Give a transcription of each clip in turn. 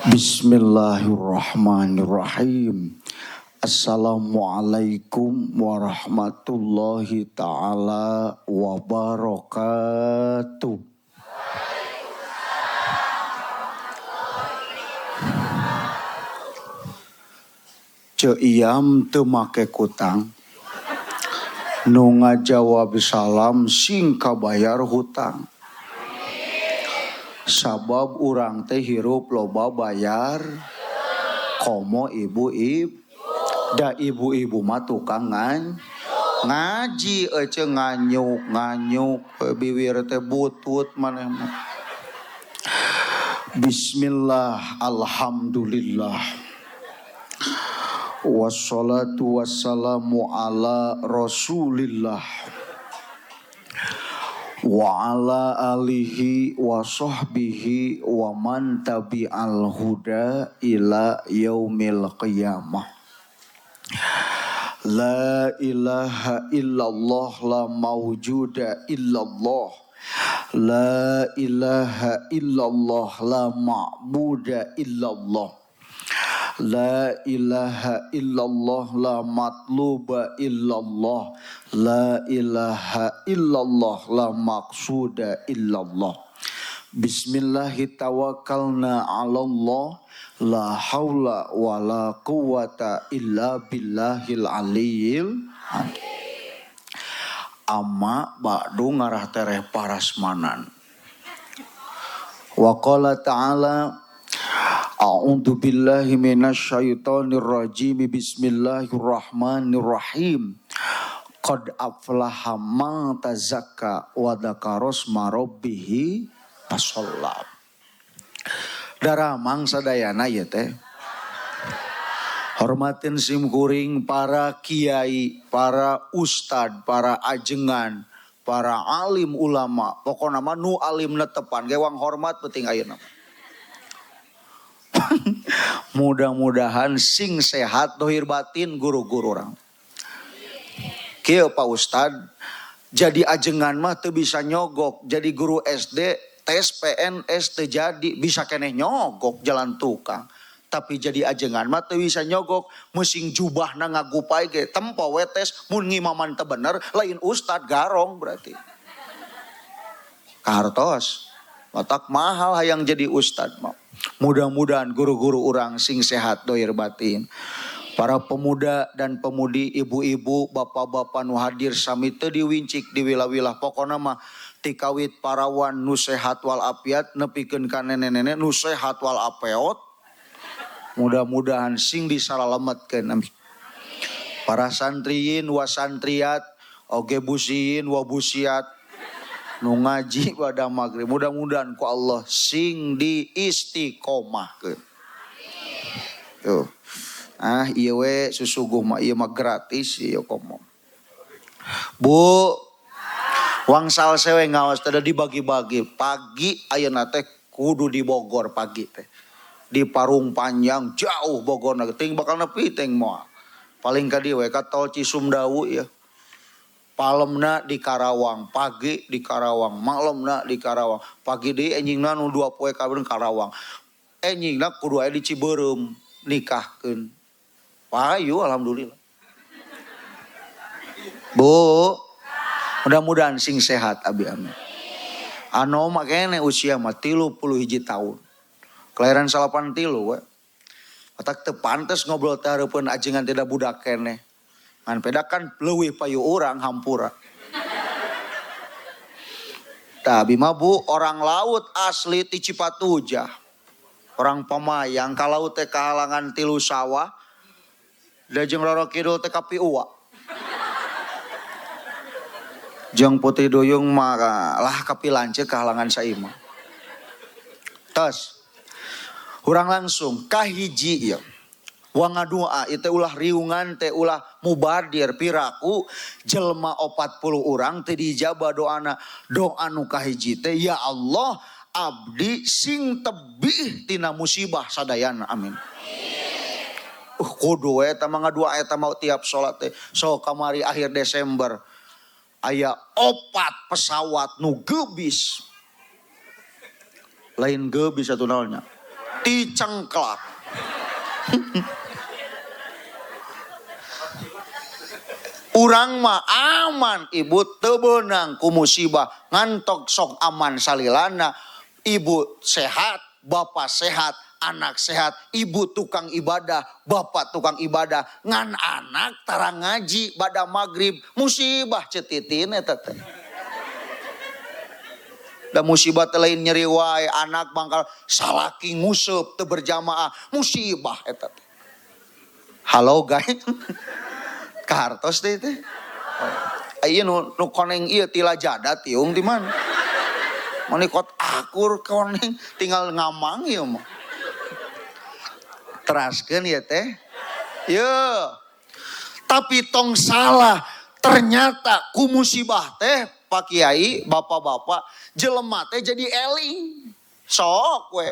Bismillahirrahmanirrahim. Assalamualaikum warahmatullahi ta'ala wabarakatuh. Ceu Iyam teu make kutang, nu ngajawab salam sing kabayar hutang. Sabab urang teh hirup loba bayar komo ibu ib da ibu-ibu mah tukang ngaji ece nganyuk nganyuk biwir teh butut maneh mah. Bismillah, alhamdulillah, wassalatu wassalamu ala rasulillah wa ala alihi wa sahbihi wa man tabi'al huda ila yaumil qiyamah. La ilaha illallah la mawjuda illallah. La ilaha illallah la ma'buda illallah. La ilaha illallah la matluba illallah. La ilaha illallah la maqsuda illallah. Bismillahi tawakkalna ala Allah. La haula wa la quwata illa billahil aliyil azim. Amma ba'du ngarah tereh parasmanan. Wa qala ta'ala a'udzu billahi minasyaitonir rajim. Bismillahirrahmanirrahim. Qad aflaha man tazakka wa dzakara asma rabbih fasalla. Daramang sadayana ieu teh. Hormatin simkuring para kiai, para ustad, para ajengan, para alim ulama. Pokona mah nu alim netepan gewang hormat penting ayeuna. Mudah-mudahan sing sehat dohir batin guru-guru orang. Kieu Pak Ustad, jadi ajengan mah teu bisa nyogok, jadi guru SD tes PNS teu jadi, bisa keneh nyogok jalan tukang. Tapi jadi ajengan mah teu bisa nyogok, musing jubahna ngagupai ge tempo we tes mun ngimaman teu bener lain ustad garong berarti. Kartos. Otak mahal hayang jadi ustad mah. Mudah-mudahan guru-guru urang sing sehat dohir batin. Para pemuda dan pemudi, ibu-ibu, bapak-bapak nu hadir sami teu diwincik di wilah-wilah. Pokona mah tikawit parawan nu sehat wal afiat nepikeun ka nenek-nenek nu sehat wal apeot. Mudah-mudahan sing disalalametkeun. Amin. Para santriyin wa santriat, oge busiyin wa busiat nu ngaji pada maghrib, mudah-mudahan ku Allah sing diistiqomahkeun. Tuh. Ah ieu we susuguh mah ieu mah gratis ieu komo. Bu, wangsal sewe ngaos teh dibagi-bagi. Pagi ayeuna teh kudu di Bogor pagi teh. Di Parung Panjang jauh Bogor na ting bakal nepi ting moal. Paling ka dieu we ka tol Cisumdawu ya. Palemna di Karawang, pagi di Karawang, malemna di Karawang. Pagi deui enjingna nu 2 poe kabeh Karawang. Enjingna kudu aya di Cibeureum nikahkeun. Payu alhamdulillah. Bu, mudah-mudahan sing sehat abi amin. Ano makanya usia mah 31 tahun. Kelahiran 83 we. Otak teu pantes ngobrol teh hareupeun ajengan tidak budak keneh. Ngan peda kan leuwih payu urang hampura. Tah abi mah bu orang laut asli ti Cipatujah. Orang Pamayang ka laut teh kahalangan 3 sawah. Da jeung Roro Kidul teh kapi uwa. Jeung Putri Duyung mah lah kapi lanceuk kahalangan saimah. Tos. Urang langsung kahiji ieu. Wang ngadua ieu teh ulah riungan teh ulah mubadir piraku jelema 40 urang teh diijabah doana. Doa nu kahiji teh ya Allah abdi sing tebih tina musibah sadayana amin. Kudu we eta mah ngadua eta mah tiap salat teh. So kamari akhir Desember aya 4 pesawat nu gebis. Lain gebis atuh naonnya. Dicengklak. Urang mah aman ibu teu beunang ku musibah ngantok sok aman salilana. Ibu sehat, bapak sehat, anak sehat, ibu tukang ibadah, bapak tukang ibadah, ngan anak tara ngaji bada maghrib, musibah cetitin eta teh. Da musibah teh lain nyeri wae, anak bangkal salaki nguseup teu berjamaah, musibah eta teh. Halo guys. Kahartos teh teh. Ieu nu koneng ieu tila jada tiung di mana? Menikot akur koneng tinggal ngamang ieu mah. Teraskeun ya teh. Ye. Tapi tong salah, ternyata ku musibah teh Pak Kiai, bapak-bapak, jelema teh jadi eling. Sok we.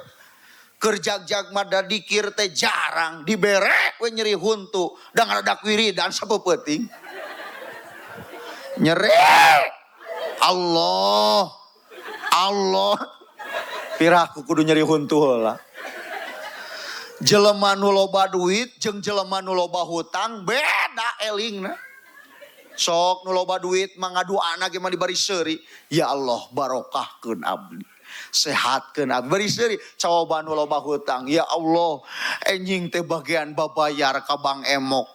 Keur jag-jag mah da dikir teh jarang, dibere we nyeri huntu, da ngaradak wiridan sapeupeting. Nyeri. Allah. Allah. Piraku kudu nyeri huntu heula. Jelema nu loba duit jeung jelema nu loba hutang beda elingna. Sok nu loba duit mah ngaduana ge mah dibari seuri. Ya Allah barokahkeun abdi. Sehatkeun abdi. Bari seuri coba nu loba hutang. Ya Allah enjing teh bagian babayar ka Bank Emok.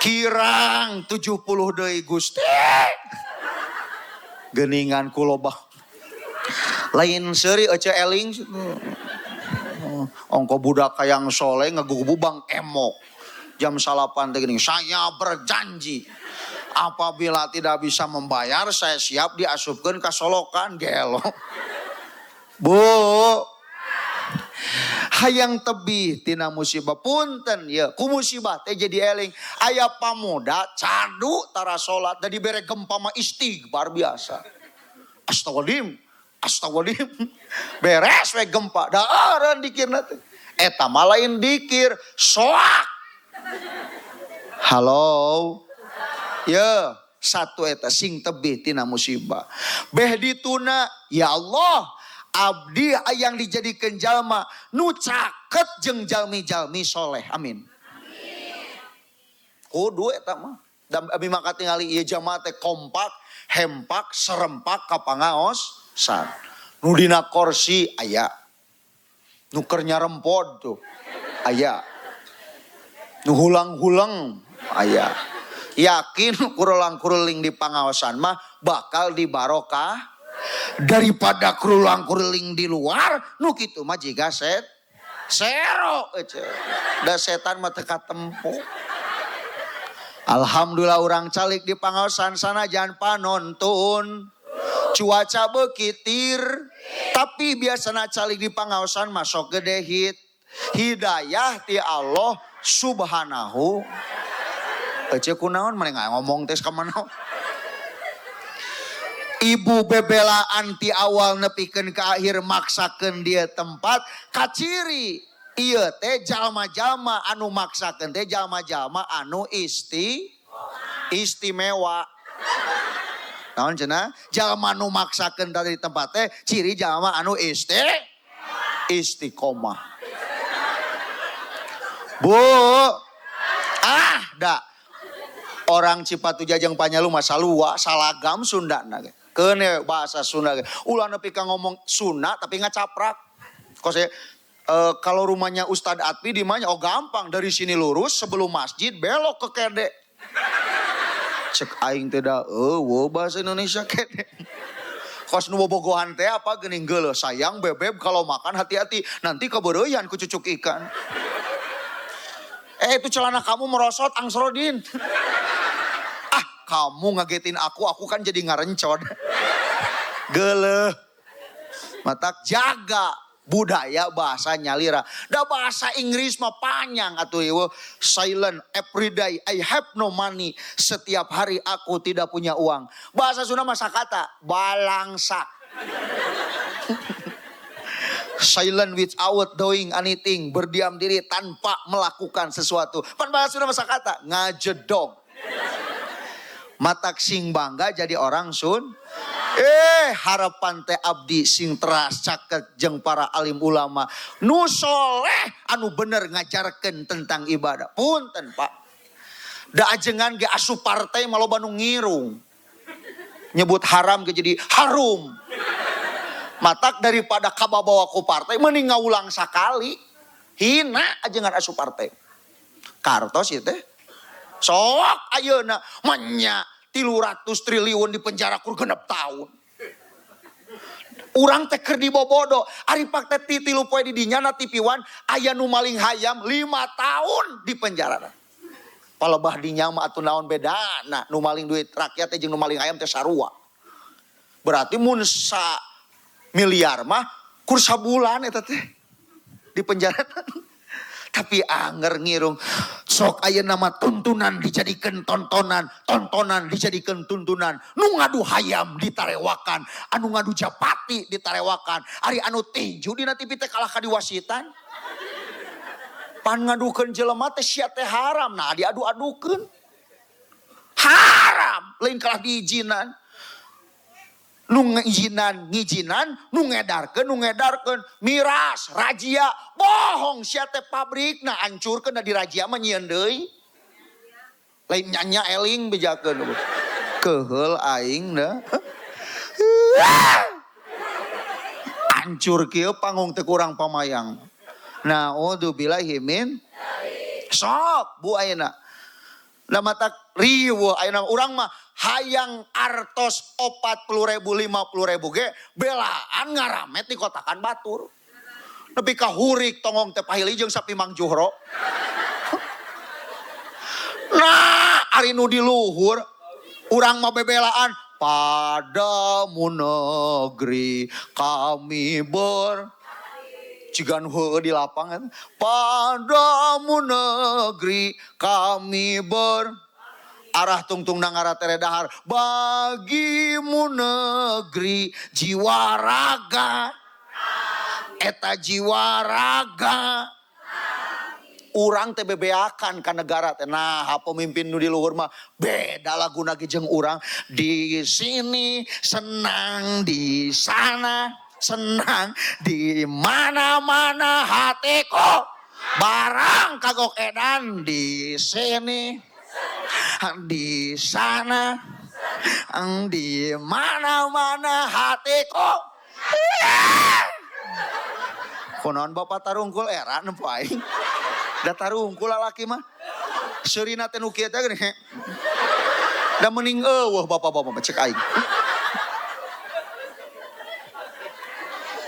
Kirang 70 deui Gusti. Geuningan ku loba. Lain seuri ece eling. Ongko budak hayang soleh ngegugu Bank Emok. Jam 9 teh geuning, saya berjanji apabila tidak bisa membayar saya siap diasupkeun ka solokan gelo. Bu, hayang tebih tina musibah punten ya, ku musibah teh jadi eling. Aya pamuda cadu tara salat da dibere gempa mah istighfar biasa. Astagfirullahaladzim, astagfirullahaladzim. Beres we gempa, da eureun dikirna teh. Eta mah lain dikir, soak. Halo. Ya, satu eta sing tebih tina musibah. Beh dituna, ya Allah, abdi yang dijadikeun jalma nu caket jeung jalmi-jalmi soleh. Amin. Kudu eta mah. Dan abi mah katingali ieu jamaah teh kompak, hempak, serempak ka pangaosan. Nu dina korsi aya. Nu keur nyarempod tuh aya. Nu hulang-hulang aya. Yakin kurulang-kuruling di pangaosan mah bakal dibarokah daripada kurulang-kuruling di luar nu kitu mah jiga set sero ece. Da setan mah teu katempo. Alhamdulillah urang calik di pangaosan sanajan panontun cuaca beukitir tapi biasana calik di pangaosan masuk gede hit hidayah ti Allah subhanahu. Ece kunaon maneh ngomong tes ka mana? Ibu bebelaan ti awal nepikeun ka akhir maksakeun dia tempat kaciri ieu teh jalma-jalma anu maksakeun teh jalma-jalma anu istimewa. Naon cenah? Jalma anu maksakeun tadi tempat teh ciri jalma anu istiqomah. Bu, ah da orang Cipatujah jeung Panyalu mah salua salagam Sundana ge. Keune bahasa Sunda ge. Ulah nepi ka ngomong Sunda tapi ngacaprak. Kok saya kalau rumahnya Ustadz Atpi di mana? Oh gampang, dari sini lurus sebelum masjid belok ke kede. Cek aing teh da eueuh bahasa Indonesia kede. Kos nu bobogohan teh apa geuning geuleuh sayang bebeb kalau makan hati-hati nanti kebereuyan ku cucuk ikan. Itu celana kamu merosot Angsrodin. Ah, kamu ngagetin aku kan jadi ngarencod. Geuleuh. Matak jaga budaya bahasa nyalira. Da bahasa Inggris mah panjang atuh ieu. Silent every day I have no money. Setiap hari aku tidak punya uang. Bahasa Sunda mah sakata balangsak. Silent without doing anything, berdiam diri tanpa melakukan sesuatu. Pan bahasa Sunda mah sakata ngajedog. Matak sing bangga jadi orang Sun. Harapan teh abdi sing teras caket jeung para alim ulama nu soleh anu bener ngajarkeun tentang ibadah. Punten Pak, da ajengan ge asup partai mah loba nu ngirung. Nyebut haram ge jadi harum. Matak daripada kababawa ku partai mending ngawulang sakali. Hina ajengan asup partai. Kartos ieu teh. Sok ayeuna menya 300 triliun di penjara kur 6 tahun. Urang teh keur dibobodo, ari pak teh 3 poe di dinya na TV One aya nu maling hayam 5 tahun di penjara. Palebah dinya mah atuh naon bedana nu maling duit rakyat teh jeung nu maling hayam teh sarua. Berarti mun sa miliar mah kur sabulan eta teh di penjara. Tapi anger ngirung sok ayeuna mah tuntunan dijadikeun tontonan, tontonan dijadikeun tuntunan. Nu ngadu hayam ditarewakan, anu ngadu japati ditarewakan, ari anu tinju dina TV teh kalah ka diwasitan. Pan ngadukeun jelema teh sia teh haram, nah diadu-adukeun. Haram, lain kalah diizinan. Nu ngizinan, ngizinan, nu ngedarkeun, nu ngedarkeun, miras, razia, bohong sia teh pabrikna hancurkeun da dirazia mah nyieun deui. Lain nyanya eling bejakeun. Keheul aing da. Hancur kieu panggung teh kurang pamayang. Naudzubillahi min. Sok bu ayeuna. Da mata riweuh ayeuna urang mah hayang artos 40.000 50.000 ge belaan ngaramet di kotakan batur. Nepi ka hurik tongong teh pahili jeung sapi Mang Juhro. Nah, ari nu di luhur urang mah bebelaan padamu negeri kami ber cigan heueuh di lapangan padamu negeri kami ber arah tungtung nangara tere dahar bagimu negeri jiwa raga eta jiwa raga urang teh bebeakan ka negara teh. Nah pemimpin nu di luhur mah beda laguna ge jeung urang di sini senang di sana senang di mana-mana hatiku barang kagok edan di sini di sana di mana-mana hatiku. Kunaon bapak tarungkul era nempo aing. Da tarungkul lalaki mah. Seurina teh nu kieu teh geuning. Da mending eueuh bapak-bapak mah cek aing.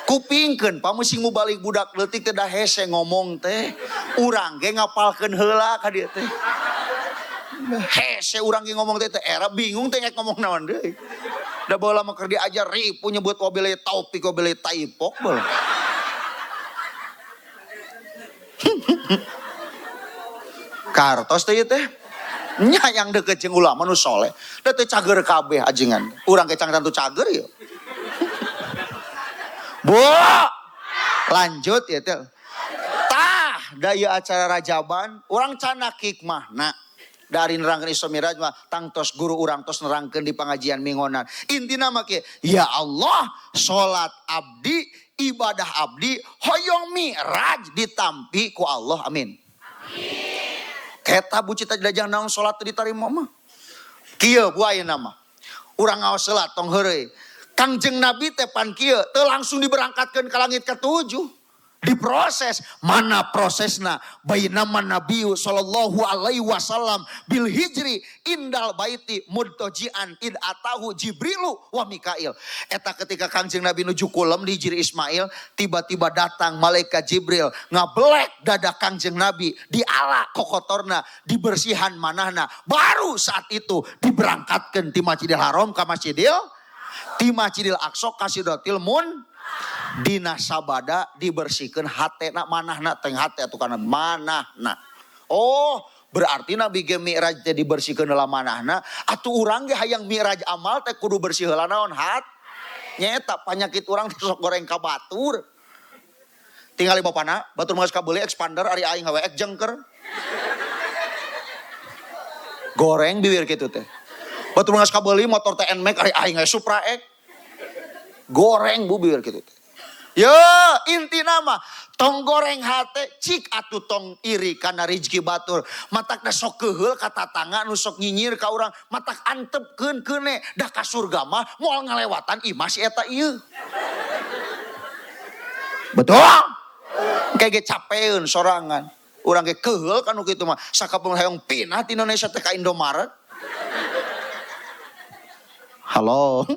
Kupingkeun pamusing mubalik budak leutik teh da hese ngomong teh. Urang ge ngapalkeun heula ka dieu teh. Hese urang ge ngomong teh era bingung teh ngomong naon deui. Da baheula mah keur diajar ripu nyebut wabile taufik wabile taipok baheula. Kartos teh ieu teh. Nya yang deket jeung ulama nu soleh. Da teh cager kabeh ajengan. Urang ge cang tantu cager ieu. Bu, lanjut ya teh. Tah, da ieu acara rajaban urang canak hikmahna. Dari nerangkeun Isra Mi'raj mah tangtos guru urang tos nerangkeun di pengajian minggonan. Intina mah kieu, ya Allah, salat abdi, ibadah abdi, hoyong mi'raj ditampi ku Allah. Amin. Keta bu cita dajang naon salat teu ditarima mah. Kieu bu ayeuna mah. Urang ngaos salat tong heureuy. Kangjeng Nabi teh pan kieu teu langsung diberangkatkeun ka langit ka-7. Diproses, mana prosesna? Bainama Nabiyu sallallahu alaihi wasallam bil hijri indal baiti mudtojian id atahu Jibrilu wa Mikail. Eta ketika Kangjeng Nabi nuju kulem di Hijri Ismail, tiba-tiba datang malaikat Jibril ngabelek dada Kangjeng Nabi, diala kokotorna, dibersihan manahna. Baru saat itu diberangkatkan di Masjidil Haram ka Masjidil, di Masjidil Aqsa ka Sidratil Mun. Dina sabada dibersihkan hatena manahna teng hate atuh kana manahna. Oh, berarti Nabi ge mi'raj teh dibersihkeun heula manahna, atuh urang ge hayang mi'raj amal teh kudu bersih heula naon hat. Nyaeta panyakit urang teh sok goreng ka batur. Tingali bapana, batur mah geus kabeuli expander ari aing hawe ek jengker. Goreng bibir kitu teh. Batur mah geus kabeuli motor teh Nmax ari aing hawe Supra X. Goreng bu biwir kitu teh. Yo, inti nama tong goreng hate cik atuh tong iri kana rizki batur. Matakna sok keuheul ka tatangga nu sok nyinyir ka urang, matak antepkeun keune da ka surga mah moal ngalewatan imah si eta ieu. Betul? Kayak ge capeun sorangan. Urang ge keuheul kanu kitu mah. Sakapeung hayang pindah ti Indonesia teh ka Indomaret. Halo.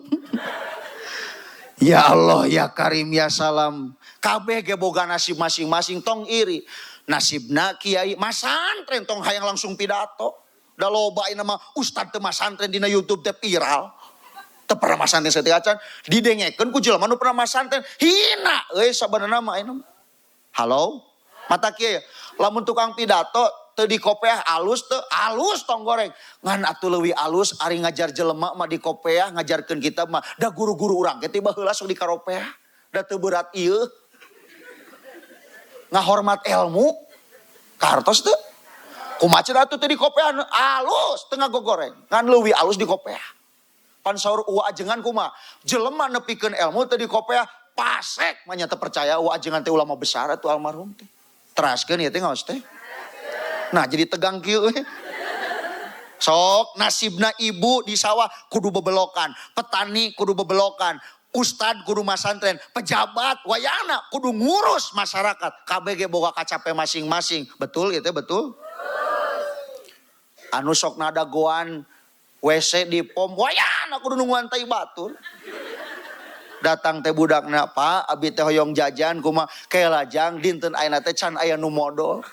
Ya Allah ya Karim ya Salam. Kabeh ge boga nasib masing-masing tong iri. Nasibna kiai masantren tong hayang langsung pidato. Da loba ayeuna mah ustad teu masantren dina YouTube teh viral. Teu pernah masantren saeutik acan didengekeun ku jelema nu pernah masantren. Hina euy sabenerna mah ayeuna. Halo? Mata kieu lamun tukang pidato teu dikopeah alus teu alus tong goreng. Ngan atuh leuwih alus ari ngajar jelema mah dikopeah ngajarkeun kita mah da guru-guru urang ge tiba heula sok dikaropeah. Da teu berat ieu. Ngahormat ilmu kartos teu. Kumaha cenah atuh teu dikopeah alus teu ngagogoreng. Ngan leuwih alus dikopeah. Pan saur uwa ajengan kumaha? Jelema nepikeun ilmu teu dikopeah pasek mah nya teu percaya uwa ajengan teh ulama besar atuh almarhum teh. Teraskeun ieu teh ngaos teh. Nah jadi tegang kieu. Sok nasibna ibu di sawah kudu bebelokan, petani kudu bebelokan, ustad kudu masantren, pejabat wayana kudu ngurus masyarakat. KBG boga kacape masing-masing. Betul gitu betul? Anu sok nada goan WC di pom wayana kudu nungguan tai batur. Datang teh budakna, Pak, abi teh hoyong jajan kumaha kelajang dinten ayeuna teh can aya nu modol.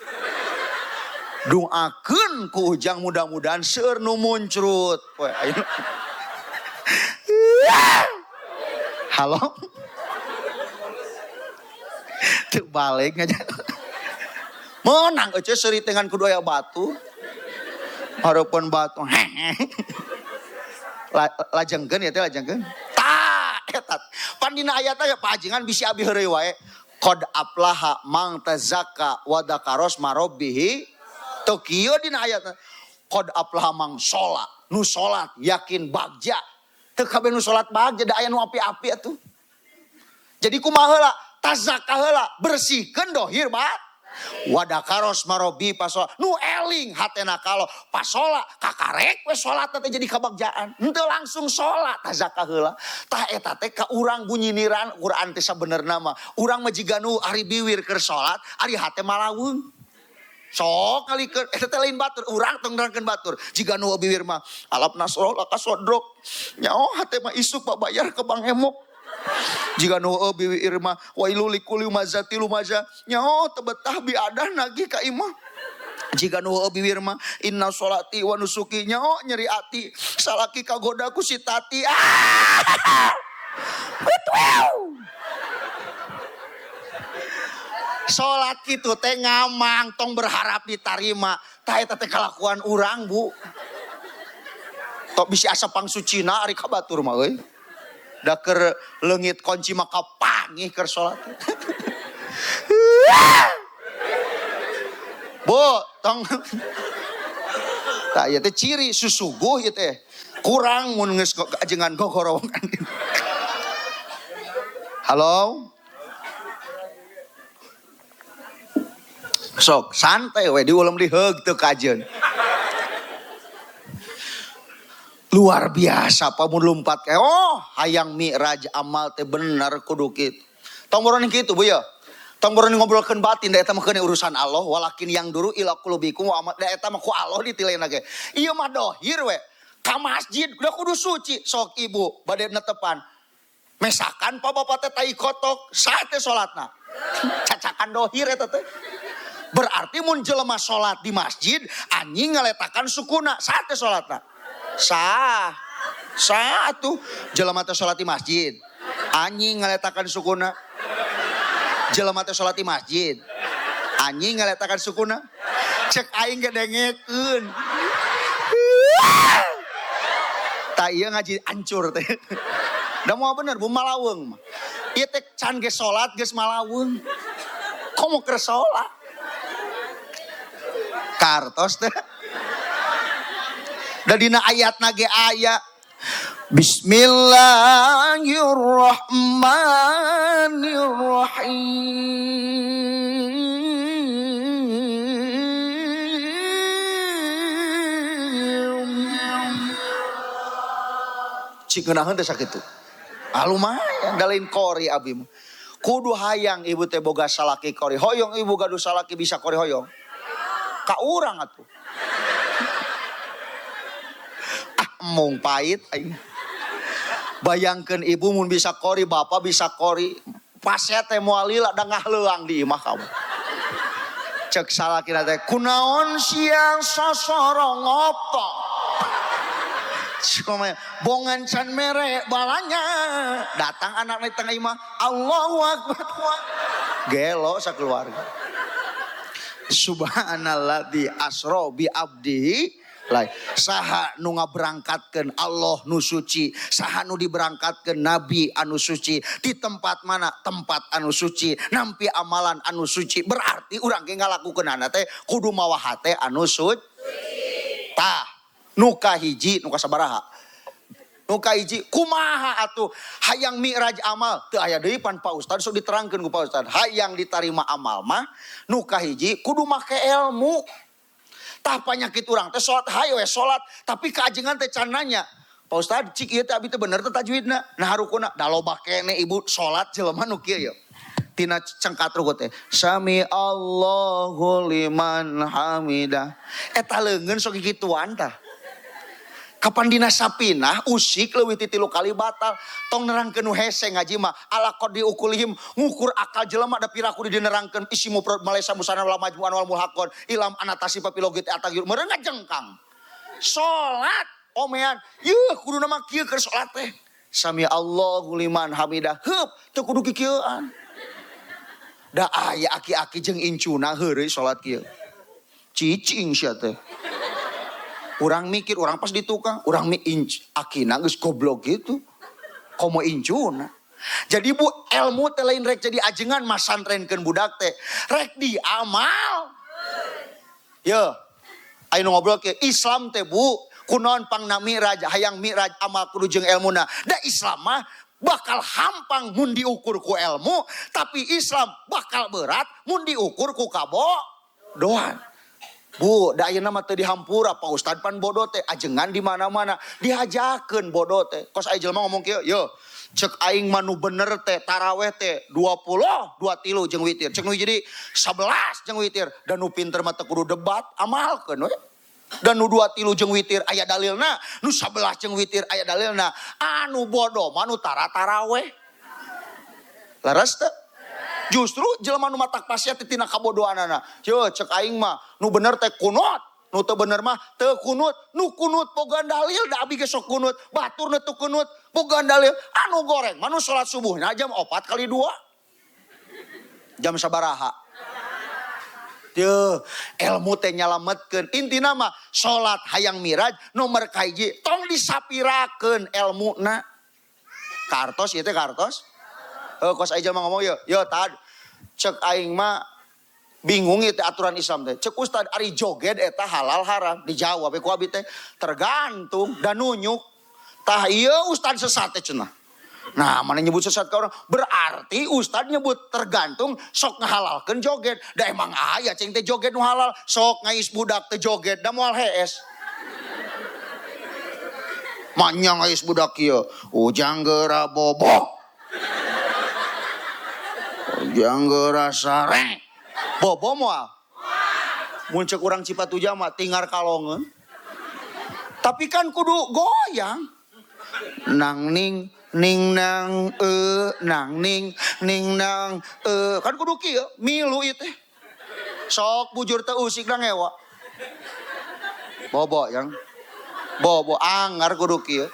Doakeun ku Ujang mudah-mudahan seueur nu muncrut. Poe ayeuna. Halo. Teu balik aja. Menang euceu seuri dengan kudu aya batu. Hareupeun batu. Lajengkeun ya teh lajengkeun. Tah eta. Pan dina ayat teh pajengan bisi abi heureuy wae. Qad aflaha man tazakka wa dzakaros marabbihi. Tokyo dina ayat qad aflaha man sholat, nu sholat yakin bagja. Teu kabeh nu sholat bagja da aya nu api-api atuh. Jadi kumaha heula? Tazakka heula, bersihkeun dohir bat. Wadakaros marobi pasola, nu eling hatena kalo pasola kakarek we salat teh jadi kabagjaan. Henteu langsung salat tazakka heula. Tah eta teh ka urang bunyiniran Quran teh sabenerna mah. Urang mah jiga nu ari biwir keur salat, ari hate malaweung. Sok ngalikeun eta teh lain batur, urang tong nerangkeun batur. Jiga nu biwir mah alap nasroh laka sodrok. Nyaho hate mah isuk babayar ke Bang Emok. Jiga nu biwir mah wailul likulli humazati lumaza. Nyaho teu betah biadah nagih ka imah. Jiga nu biwir mah inna sholati wa nusuki. Nyaho nyeri ati salaki kagoda ku si Tati. Ah! Betul. Salat kitu teh ngamang tong berharap ditarima. Tah eta teh kalakuan urang, Bu. Tok bisi asa pangsucina ari ka batur mah euy. Da keur leungit kunci mah kapangih keur salat. Bu, tong tah ieu teh ciri susuguh ieu teh. Kurang mun geus ajengan gogorowokan. Halo? Sok santai we diulem diheug teu kajeun. Luar biasa pamun lumpat kayak oh hayang mi'raj amal teh bener kudu kitu. Tong boroning kitu Bu ya. Tong boroning ngobrolkeun batin da eta mah keun urusan Allah walakin yang duru ila qulubikum wa amal da eta mah ku Allah ditilena ge. Ieu mah dohir we. Ka masjid udah kudu suci sok ibu bade netepan. Mesakan pa bapak teh tai kotok sah teh salatna. Cacakan dohir eta teh. Berarti mun jelema salat di masjid anjing ngaletakan sukuna sah teh salatna. Sah. Sah atuh jelema teh salat di masjid anjing ngaletakan sukuna. Jelema teh salat di masjid anjing ngaletakan sukuna. Cek aing ge dengekeun. Tah ieu ngaji ancur teh. Da moal bener bu malaweung mah. Ieu teh can ge salat geus malaweung. Komo keur salat. Kartos teh. Da dina ayatna ge aya. Bismillahirrahmanirrahim. Cik ngeunaheun teh sakitu. Ah lumayan da lain kori abi mah. Kudu hayang ibu teh boga salaki kori. Hoyong ibu gaduh salaki bisa kori hoyong. Ka urang atuh. Ah mung pahit aing. Bayangkeun ibu mun bisa kori, bapak bisa kori. Pasea teh moal lila da ngahleuang di imah kamu. Cek salakina teh kunaon siang sosorong opo. Cik bongan can mere balanya. Datang anak di tengah imah, Allahu Akbar. Gelo sakeluarga. Subhanalladzi asra bi abdihi lai. Saha nu ngaberangkatkeun Allah nu suci, saha nu diberangkatkeun nabi anu suci, di tempat mana tempat anu suci, nampi amalan anu suci, berarti urang ge ngalakukeunana teh kudu mawa hate anu suci. Tah, nu kahiji nu kasabaraha? Nu kahiji kumaha atuh hayang mi'raj amal teu aya deui pan Pak Ustad sok diterangkeun ku Pak Ustad. Hayang ditarima amal mah nu kahiji kudu make ilmu. Tah panyakit urang teh salat hayo we salat tapi kaajengan teh can nanya. Pak Ustad cik ieu teh abi teh bener teh tajwidna. Nah harukuna da loba kene ibu salat jelema nu kieu ye. Tina cengkat ruku teh sami Allahu liman hamidah. Eta leungeun sok kikituan tah. Kapan dina sapinah usik leuwih ti 3 kali batal. Tong nerangkeun nu hese ngaji mah ala qadri ukulihim ngukur akal jelema da piraku di dinerangkeun isi mufrad malaysa musana wal majmu'an wal mulhaqon ilam anatasi papilogit atagir meureun ngajengkang. Salat omean yeuh kuduna mah kieu keur salat teh. Sami Allahu liman hamidah. Heup teu kudu kikieuan. Da aya aki-aki jeung incuna heureuy salat kieu. Cicing sia teh. Urang mikir, urang pas di tukang, urang mi inc, akina geus goblok gitu. Komo incuna. Jadi bu, ilmu teh lain rek jadi ajengan masantrenkeun budak teh. Rek diamal. Ye, ayo ngobrol ke Islam teh bu, kunaon pangna mi'raj, hayang mi'raj amal kudu jeung ilmuna. Da Islam mah bakal hampang mun diukur ku ilmu, tapi Islam bakal berat mun diukur ku kabodohan. Bu, da ayeuna mah teu dihampura Pak Ustad pan bodoh teh ajengan di mana-mana dihajakeun bodoh teh. Kos aya jelema ngomong kieu, "Yo, cek aing mah nu bener teh taraweh teh 20, 23 jeung witir. Cek nu jadi 11 jeung witir." Dan nu pinter mah teu kudu debat, amalkeun we. Dan nu 23 jeung witir aya dalilna, nu 11 jeung witir aya dalilna. Anu bodoh mah nu tara taraweh. Leres teu? Justru jelema nu matak pasiat teh tina kabodohanana. Yeuh cek aing mah nu bener teh kunut, nu teu bener mah teu kunut, nu kunut boga dalil da abi ge sok kunut, batur nu teu kunut boga dalil. Anu goreng mah nu salat subuhna jam 4 kali 2. Jam sabaraha? Yeuh, ilmu teh nyalametkeun. Intina mah salat hayang miraj nomor kahiji tong disapirakeun elmuna. Kartos ieu teh kartos. Kos aing mah ngomong ye, yo tad cek aing mah bingung ieu teh aturan Islam teh. Cek ustad ari joget eta halal haram dijawab ku abi teh tergantung dan nunyuk. Tah ieu ustad sesat teh cenah. Nah, mana nyebut sesat ka orang berarti ustad nyebut tergantung sok ngahalalkeun joget. Da emang aya cing teh joget nu halal, sok ngais budak teh joget da moal hees. Manya ngais budak ieu, ujang geura bobok. Ujang geura sare. Bobo moal. Mun cek urang Cipatujah mah tingar kalongeun. Tapi kan kudu goyang. Nang ning ning nang e nang ning ning nang e kan kudu kieu milu ieu teh. Sok bujur teu usik da ngewa. Bobo yang bobo angar kudu kieu.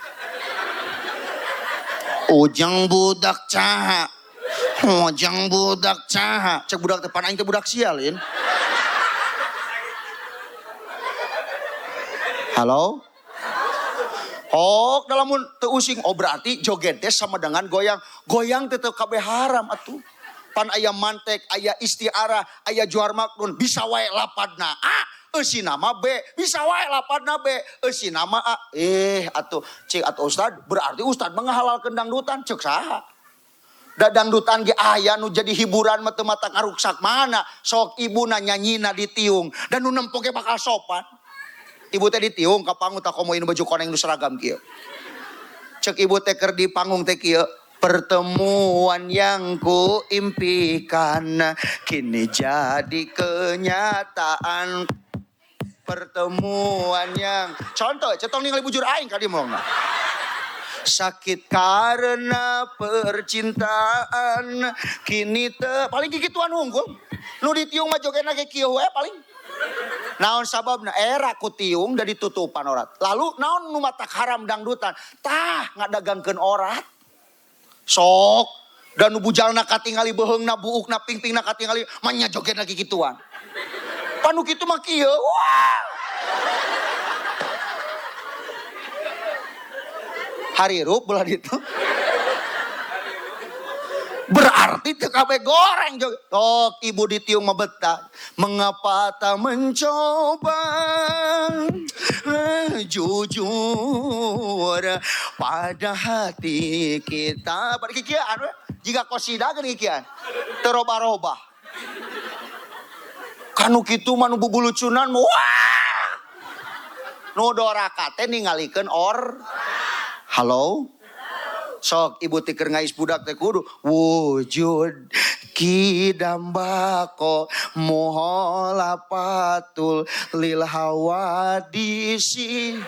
Ujang budak caha. Ujang budak caha. Cek budak teh pan aing teh budak sial in. Halo? Oh, dalam teu using. Oh, berarti joget teh sama dengan goyang. Goyang teh teu kabeh haram atuh. Pan aya mantek, aya istiarah, aya juar maknun, bisa wae lapadna A, Eusi nama B, bisa wae lapadna B, eusi nama A. Atuh cik atuh ustad, berarti ustad menghalalkeun dangdutan, ceuk saha? Da dangdutan ge aya nu jadi hiburan mah teu mata ngaruksak mana, sok ibuna nyanyina ditiung dan nu nempo ge bakal sopan. Ibu teh ditiung ka panggung tah komo baju koneng nu seragam kieu. Cek ibu teh keur di panggung teh kieu. Pertemuan yang ku impikan kini jadi kenyataan. Pertemuan yang contoh cetong ningali bujur aing ka dimongna. Sakit karena percintaan kini te paling kikituan unggul. Nu ditiung mah jogena ge kieu we paling. Naon sababna era ku tiung da ditutupan orat. Lalu naon nu matak haram dangdutan? Tah ngadagangkeun orat. Sok dan nu bujalna katingali beuheungna buukna pingpingna katingali manya joget lagi kituan. Panu kitu mah kieu. Wah. Harirup belah ditu. Berarti teu kabeh goreng joget. Tok ibu ditiung mah betah. Mengapa tak mencoba jujur pada hati kita. Pada kikian we. Jika kosida geus kikian. Teu robah-robah. Kanu kitu mah nu bubulucunan mah wah. Nu doraka teh ningalikeun or. Halo? Sok ibu tikeur ngais budak teh kudu wujud kidambako muholapatul lil hawadisi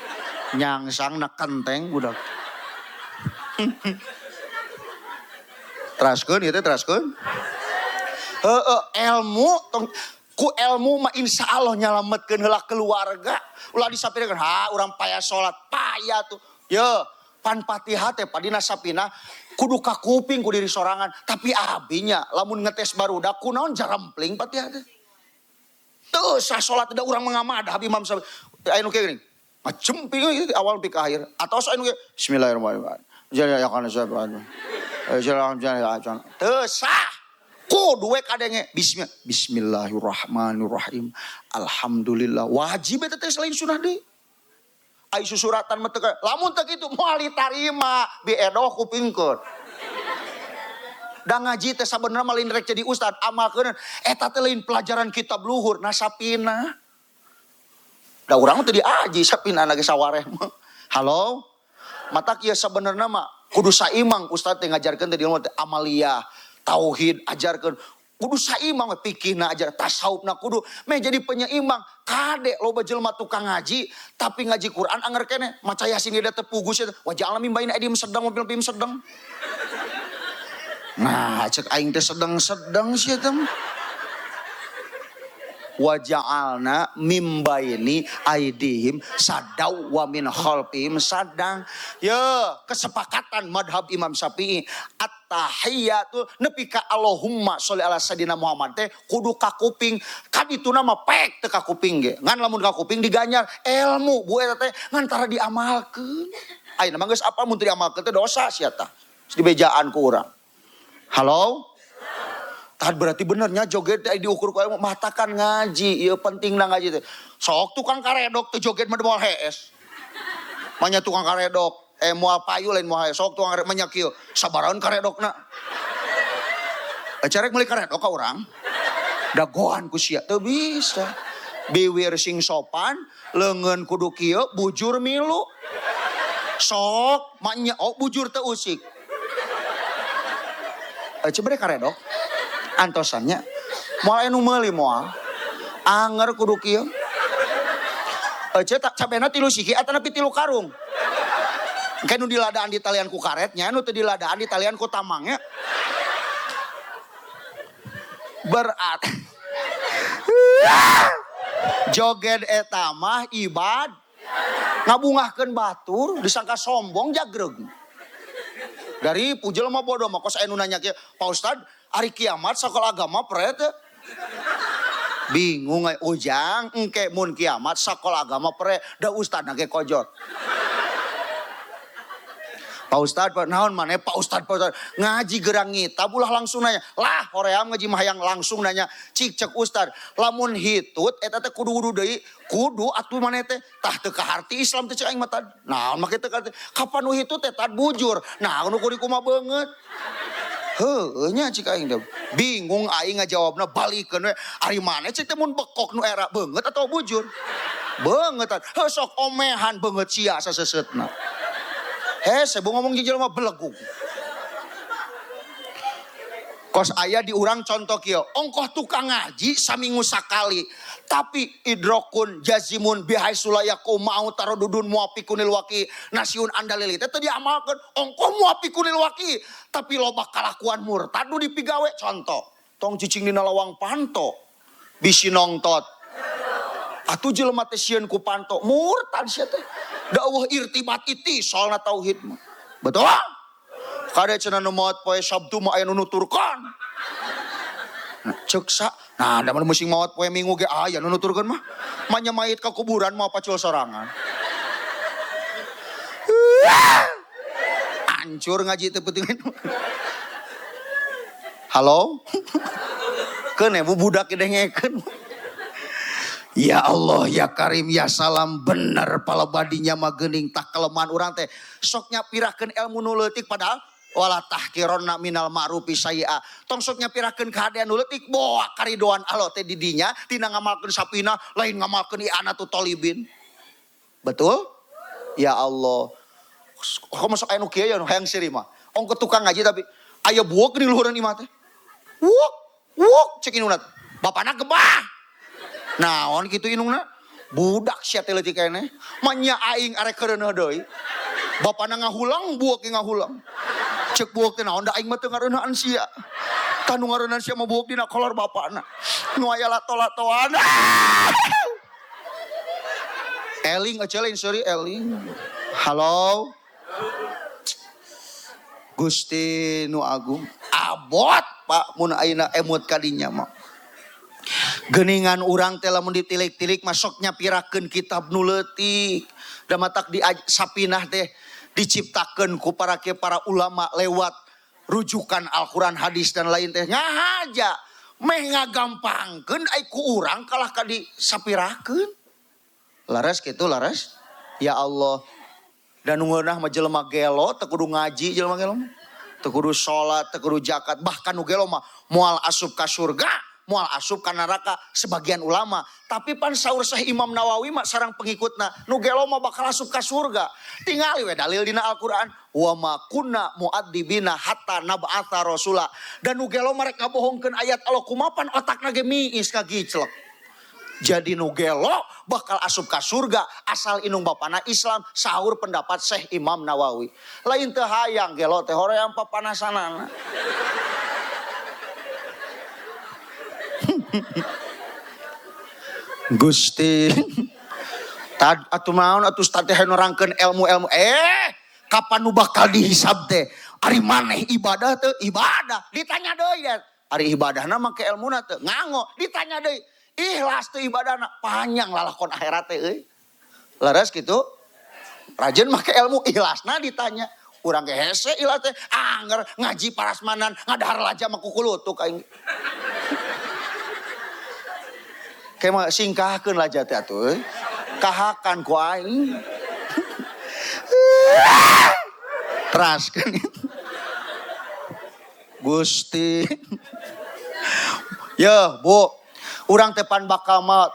nyangsang na kenteng budak. Teraskeun ieu teh teraskeun. Heeh, ilmu tong ku ilmu mah insya Allah nyalametkeun heula keluarga. Ulah disapirkeun ha urang payah salat, payah tuh. Ye, pan Fatihah teh padina sapina kudu ka kuping ku diri sorangan, tapi abinya lamun ngetes barudak kunaon jarempling Fatihah teh. Teu sah salat da urang mangamadah Imam Syafi'i. Aya nu kieu geuning. Ngajemping awal pi ka akhir. Ataos aya nu kieu bismillahirrahmanirrahim. Jaya ya kana saban. Teu sah. Kudu we kadenge bismillah bismillahirrahmanirrahim. Alhamdulillah. Wajib eta teh selain sunah deui. Ai susuratan mah teu lamun teu kitu moal ditarima biedoh kupingkeun. Da ngaji teh sabenerna mah lain rek jadi ustad amalkeun eta teh lain pelajaran kitab luhur nasapina. Da urang mah teu diaji sapina ge sawareh mah. Halo? Matak ieu sabenerna mah kudu saimang ustad teh ngajarkeun teh di ilmu teh amaliyah, tauhid ajarkeun. Kudu saimbang we pikirna ajar tasawufna kudu meh jadi penyeimbang. Kade loba jelema tukang ngaji tapi ngaji Quran anger keneh maca Yasin ge teu pugus eta wajah alam mimbaina edim sedang mobil pim sedang. Nah cek aing teh sedang-sedang sia teh. Waja'alna mimbaini aidihim sadaw wa min khalfihim sadang. Ye, kesepakatan madhab Imam Syafi'i at-tahiyatu nepi ka Allahumma sholli ala sayidina Muhammad teh kudu ka kuping. Kadituna mah pek teu ka kuping ge. Ngan lamun ka kuping diganyar ilmu bu eta teh ngan tara diamalkeun. Ayeuna mah geus apa mun teu diamalkeun teh dosa sia tah. Geus dibejaan ku urang. Halo? Tad berarti benernya joget teh diukur ku ilmu matakan ngaji ieu pentingna ngaji teh. Sok tukang karedok teh joget mah moal hees. Manya tukang karedok moal payu lain moal hees. Sok tukang karedok manya kieu sabarahan karedokna. Carek meuli karedok ka urang. Dagoan ku sia teu bisa. Biwir sing sopan, leungeun kudu kieu, bujur milu. Sok manya oh bujur teu usik. Coba deh karedok. Antosannya moal anu meuli moal anger kudu kieu tak cabena 3 siki atanapi 3 karung engke nu diladaan di talian ku karetnya nu teu diladaan di talian ku tamangnya berat joget eta mah ibad ngabungahkeun batur disangka sombong jagreg dari pujel mah bodoh mah kos anu nanya kieu Pak Ustad ari kiamat sekolah agama pre teh. Bingung ujang engke mun kiamat sekolah agama pre da ustadna ge kojot. Pak Ustad, Pak naon maneh Pak Ustad, Pak Ustad ngaji gerang ngitab ulah langsung nanya. Lah hoream ngaji mah hayang langsung nanya. Cik cek Ustad, lamun hitut eta teh kudu wudu deui, kudu atuh maneh teh tah teu kaharti Islam teh cek aing mah tad. Naon make teu kaharti? Kapan nu hitut teh tad bujur. Nah nu kudu kumaha beungeut. Heueuh nya cik aing teh. Bingung aing ngajawabna balikeun we. Ari maneh cek teh mun bekok nu era beungeut atawa bujur? Beungeut tad. Heuh sok omehan beungeut sia sasesetna. Hese bu ngomong jujur mah belegug. Kos aya diurang contoh kieu, ongkoh tukang ngaji saminggu sakali, tapi idrokun jazimun bihaisulayaku mau tarodudun muapikunil waki nasiun andalili teh teu diamalkeun, ongkoh muapikunil waki, tapi loba kalakuan murtad nu dipigawe. Contoh, tong cicing dina lawang panto, bisi nongtot. Atuh jelema teh sieun ku panto, murtad sia teh. Da eueuh irtibat itisol na tauhid mah. Betul? Kade cenah nu maot poe Sabtu mah aya nu nuturkeun. Nah, ceuk sa, nah da mun musing maot poe Minggu ge aya nu nuturkeun mah. Manya mayit ka kuburan moal pacul sorangan. Hancur ngaji teh penting. Halo? Keun bu budak dengekeun. Ya Allah, ya Karim, ya Salam, bener palebadinya mah geuning tah kelemahan urang teh. Sok nyapirakeun ilmu nu leutik padahal wala tahkironna minal ma'rufi syai'a. Tong sok nyapirakeun kahadean nu leutik boa karidoan Allah teh di dinya tina ngamalkeun sapina lain ngamalkeun i'anatu tolibin. Betul? Ya Allah. Kok masuk aya nu kieu ya nu hayang seuri mah. Ongkoh tukang ngaji tapi aya buok di luhureun imah teh. Wuk, wuk cek indungna. Bapana gebah. Naon kitu indungna? Budak sia teh leutik keneh. Manya aing arek keureuneuh deui. Bapana ngahulang, buok ge ngahulang. Cek buok teh naon da aing mah teu ngareuneuhan sia. Tah nu ngareuneuhan sia mah buok dina kolor bapana. Nu aya lato-latoan. Eling aja lain sorry eling. Halo. Gusti nu agung. Abot Pak mun ayeuna emut kadinya mah. Geningan urang teh lamun ditilik-tilik masuk nyapirakeun kitab nu leutik. Da matak di sapinah teh diciptakeun ku para ulama lewat rujukan Al-Qur'an, hadis dan lain teh ngahaja meh ngagampangkeun ai ku urang kalah ka disapirakeun. Laras kitu laras? Ya Allah. Dan nu ngeunah mah jelema gelo teu kudu ngaji jelema gelo mah. Teu kudu salat, teu kudu zakat, bahkan nu gelo mah moal asup ka surga, moal asup ka neraka sebagian ulama. Tapi pan saur Syekh Imam Nawawi mah sareng pengikutna nu gelo mah bakal asup ka surga. Tingali we dalil dina Al-Qur'an, wa ma kunna mu'adzibina hatta nab'atsa rasula. Dan nu gelo mah rek ngabohongkeun ayat Allah kumapan otakna ge miis kagiclek. Jadi nu gelo bakal asup ka surga asal indung bapana Islam, sahur pendapat Syekh Imam Nawawi. Lain teu hayang gelo teh hoream papanasanana. Gusti tad atuh naon atuh ustad teh nerangkeun ilmu-ilmu. Kapan nu bakal dihisab teh? Ari maneh ibadah teu? Ibadah. Ditanya deui ya. Ari ibadahna make elmuna teu? Ngango. Ditanya deui. Ikhlas teu ibadahna? Panjang lalakon akhirat teh euy. Leres kitu? Rajin make ilmu ikhlasna ditanya. Urang ge hese ikhlas teh. Anger ngaji parasmanan ngadahar laja mah kukulutuk aing. Kayak mah singkahkeun laja teh atuh euy. Kahakan ku aing. Teraskeun. Gusti. Ya, Bu. Urang teh pan bakal maot.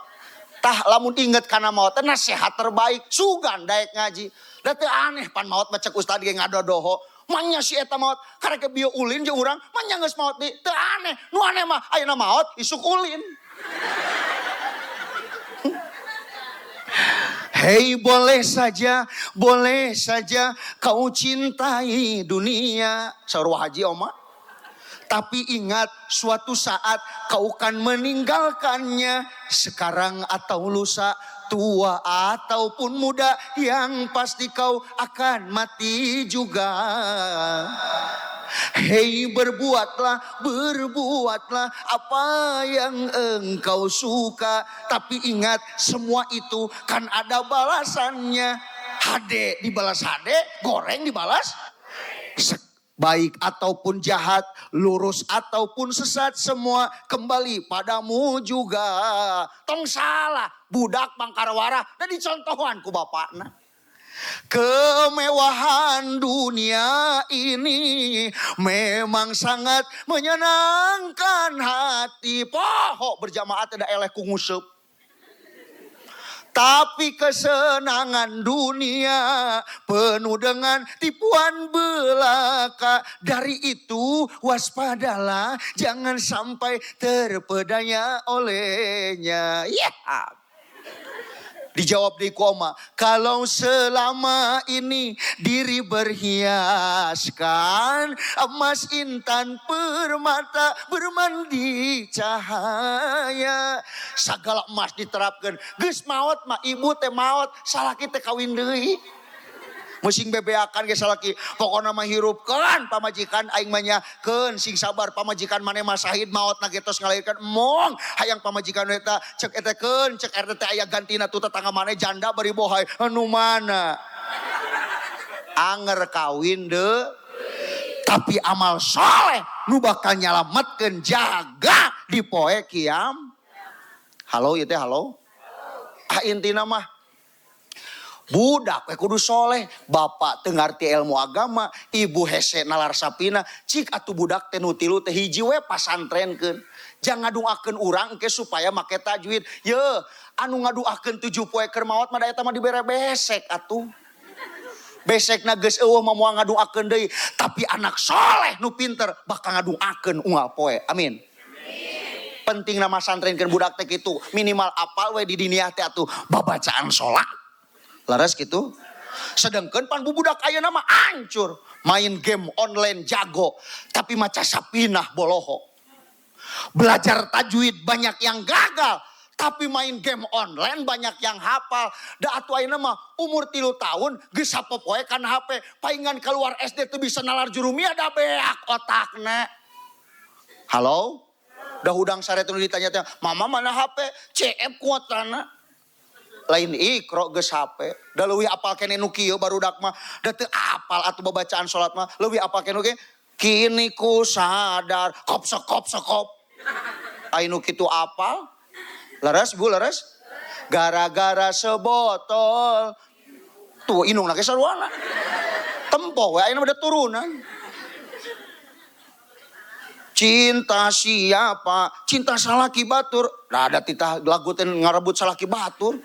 Tah lamun inget kana maot teh nasihat terbaik sugan daek ngaji. Da teu aneh pan maot mah cek ustad ge ngadodoho. Manya si eta maot karek bieu ulin jeung urang manya geus maot di teu aneh. Nu aneh mah ayeuna maot isuk ulin. Hei boleh saja kau cintai dunia. Saur Haji Oma. Tapi ingat suatu saat kau kan meninggalkannya. Sekarang atau lusa, tua ataupun muda, yang pasti kau akan mati juga. Hei berbuatlah, berbuatlah apa yang engkau suka. Tapi ingat semua itu kan ada balasannya. Hade dibalas hade, goreng dibalas. Baik ataupun jahat, lurus ataupun sesat, semua kembali padamu juga. Tong salah, budak pangkarwara dan dicontohan ku bapakna. Kemewahan dunia ini memang sangat menyenangkan hati. Poho berjamaah tidak eleh ku nguseup. Tapi kesenangan dunia penuh dengan tipuan belaka. Dari itu waspadalah, jangan sampai terpedaya olehnya. Ya. Dijawab di koma, kalau selama ini diri berhiaskan emas intan permata bermandi cahaya. Segala emas diterapkan. Geus maot mah ibu teh maot, salaki teh kawin deui. Musing bebeakan ge salaki, pokona mah hirupkeun pamajikan aing mah nya keun sing sabar pamajikan maneh mah sahid maotna ge tos ngalahirkeun emong hayang pamajikan eta cek eta keun cek RT teh aya gantina tuh tetangga maneh janda bari bohai anu mana anger kawin de tapi amal soleh nu bakal nyalametkeun jaga di poe kiam. Halo ieu teh halo. Ah intina mah budak we kudu soleh, bapak teu ngarti ilmu agama, ibu hese nalar sapina, cik atuh budak teh nu tilu teh hiji we pasantrenkeun. Jangan ngaduakeun urang engke supaya make tajwid. Ye, anu ngaduakeun 7 poe keur maot mah da eta mah dibere besek atuh. Besekna geus eueuh mah moal ngaduakeun deui, tapi anak soleh nu pinter bakal ngaduakeun unggal poe. Amin. Penting nama santrenkeun budak teh kitu, minimal apal we di diniah teh atuh babacaan salat. Laras gitu. Sedangkan pan budak ayeuna mah hancur, main game online jago, tapi maca sapinah boloho. Belajar tajwid banyak yang gagal, tapi main game online banyak yang hafal. Da atuh ayeuna mah umur 3 tahun geus sapopoe kana HP, paingan keluar SD teu bisa nalar jurumiyah da beak otakna. Halo? Dah hudang sare teh ditanya teh, "Mama mana HP?" CF kuotana. Lain ikro geus HP. Da leuwih apal keneh nu kieu barudak mah. Da teu apal atuh babacaan salat mah. Leuwih apal keneh nu kieu. Kini ku sadar kop sekop sekop. Ai nu kitu apal? Leres Bu, leres? Gara-gara sebotol. Tuh indungna ge sarua. Tempo we ayeuna udah turunan. Cinta siapa? Cinta salaki batur. Nah, ada titah lagu teh ngarebut salaki batur.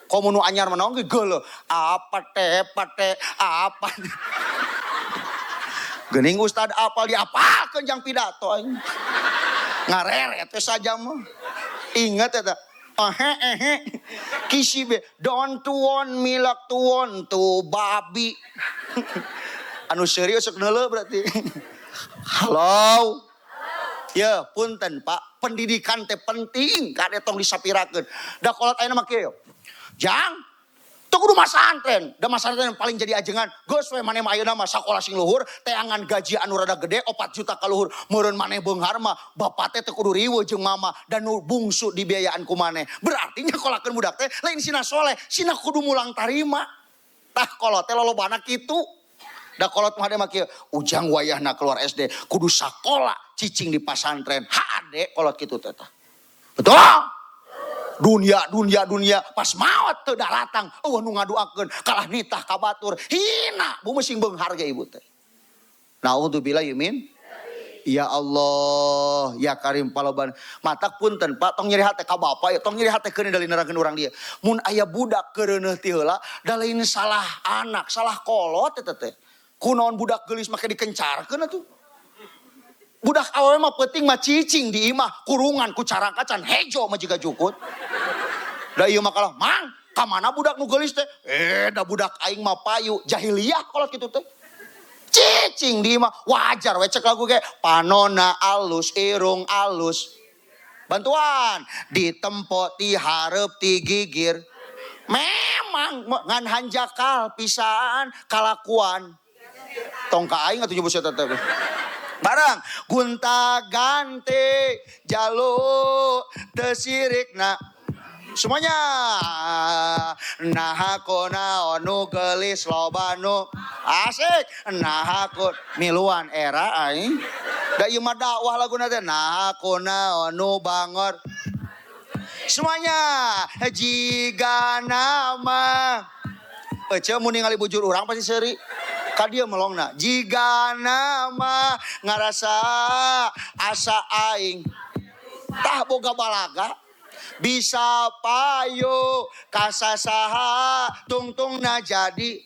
Komo nu anyar mah naon ge geuleuh. Apa teh, apa teh, apa. Geuning ustad apal diapalkeun jang pidato aing. Ngareret we sajam mah. Ingat eta. Ahe ehe. Kisibe don't want me like to want to babi. Anu serius sok neuleuh berarti. Halo. Ya, punten Pak, pendidikan teh penting kade tong disapirakeun. Da kolot ayeuna mah kieu. Jang, teu kudu masantren. Da masantren paling jadi ajengan. Geus we maneh mah ayeuna mah sakola sing luhur, teangan gaji anu rada gede 4 juta ka luhur. Meureun maneh beunghar mah bapak teh teu kudu riweuh jeung mama dan nu bungsu dibiayaan ku maneh. Berarti nyakolakeun budak teh lain sina soleh, sina kudu mulang tarima. Tah kolot teh lolobana kitu. Da kolot mah mah kieu, ujang wayahna keluar SD kudu sakola cicing di pasantren. Hade kolot kitu teh tah. Betul? Dunia, dunia, dunia pas maot teu daratang eueuh nu ngaduakeun kalah nitah ka batur hina bu sing beunghar ge ibu teh. Naudzubillah yumin. Ya Allah, ya Karim paloban. Matak punten Pak, tong nyeri hate ka bapa ya, tong nyeri hate keun dari nerangkeun urang dia. Mun aya budak keureuneuh ti heula, da lain salah anak, salah kolot eta teh. Kunaon budak geulis make dikencarkeun atuh. Budak awewe mah penting mah cicing di imah, kurungan ku carangkacan hejo mah jiga jukut. Da ieu mah kalah, "Mang, ka mana budak nu geulis teh?" Da budak aing mah payu, jahiliyah kolot kitu teh. Cicing di imah, wajar we cek lagu ge, panona alus, irung alus. Bantuan, ditempo ti hareup ti gigir. Memang ngan hanjakal pisan kalakuan. Tong ka aing atuh nyebut eta teh. Barang gunta ganti jaluk teu sirikna. Semuanya. Nah kunaon nu geulis loba nu asik. Nah ku miluan era aing. Da ieu mah dakwah laguna teh. Nah kunaon nu bangor. Semuanya jiga nama. Ece mun ningali bujur urang pasti seuri. Ka dieu melongna. Jiga nama ngarasa asa aing. Tah boga balaga. Bisa payu kasasaha tungtungna jadi.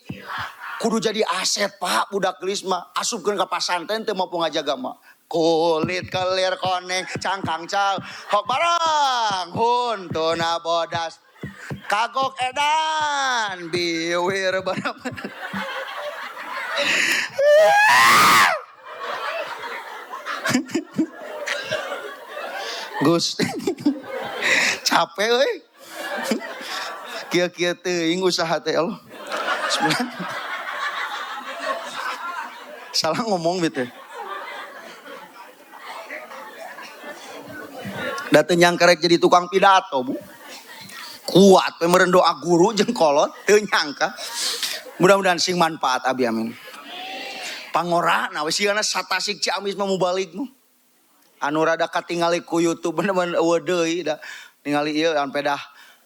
Kudu jadi aset Pak budak geulis mah. Asupkeun ka pasantren teu mampu ngajaga mah. Kulit kelir koneng cangkang cal hok barang huntuna bodas kagok edan biwir barang. Gus capek euy. Kieu-kieu teuing usaha teh Allah. Salah ngomong gitu. Da teu nyangka rek jadi tukang pidato, Bu. Kuat we meureun doa guru jeung kolot, teu nyangka. Mudah-mudahan sing manfaat abi amin. Pangorana we sigana satasik Ciamis mah mubalig mah. Anu rada katingali ku YouTube bener-bener eueuh deui da ningali ieu an pedah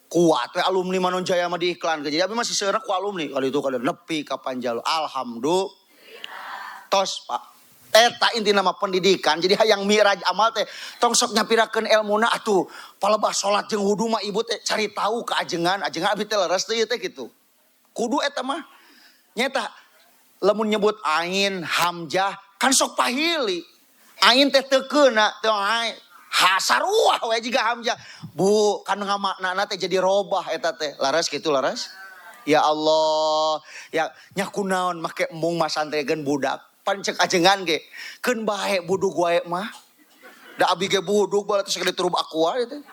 kuat we alumni Manon Jaya mah diiklankeun. Jadi abi masih seueurna ku alumni kali itu kada nepi ka Panjalu. Alhamdulillah. Tos Pak. Eta intina mah pendidikan. Jadi hayang miraj amal teh tong sok nyapirakeun elmuna atuh palebah salat jeung wudu mah ibu teh cari tahu ka ajengan, ajengan abi teh leres teh ieu teh kitu. Kudu eta mah. Nyeta lamun nyebut ain hamzah kan sok pahili. Ain teh teu keuna teu ain. Hasaruah we jiga hamzah. Bu kan ngamaknana teh jadi robah eta teh. Laras kitu laras. Ya Allah, ya nya kunaon make embung masantrekeun budak. Pan cek ajengan ge keun bae budug wae mah. Da abi ge budug bae teh sagede turub aqua ieu teh.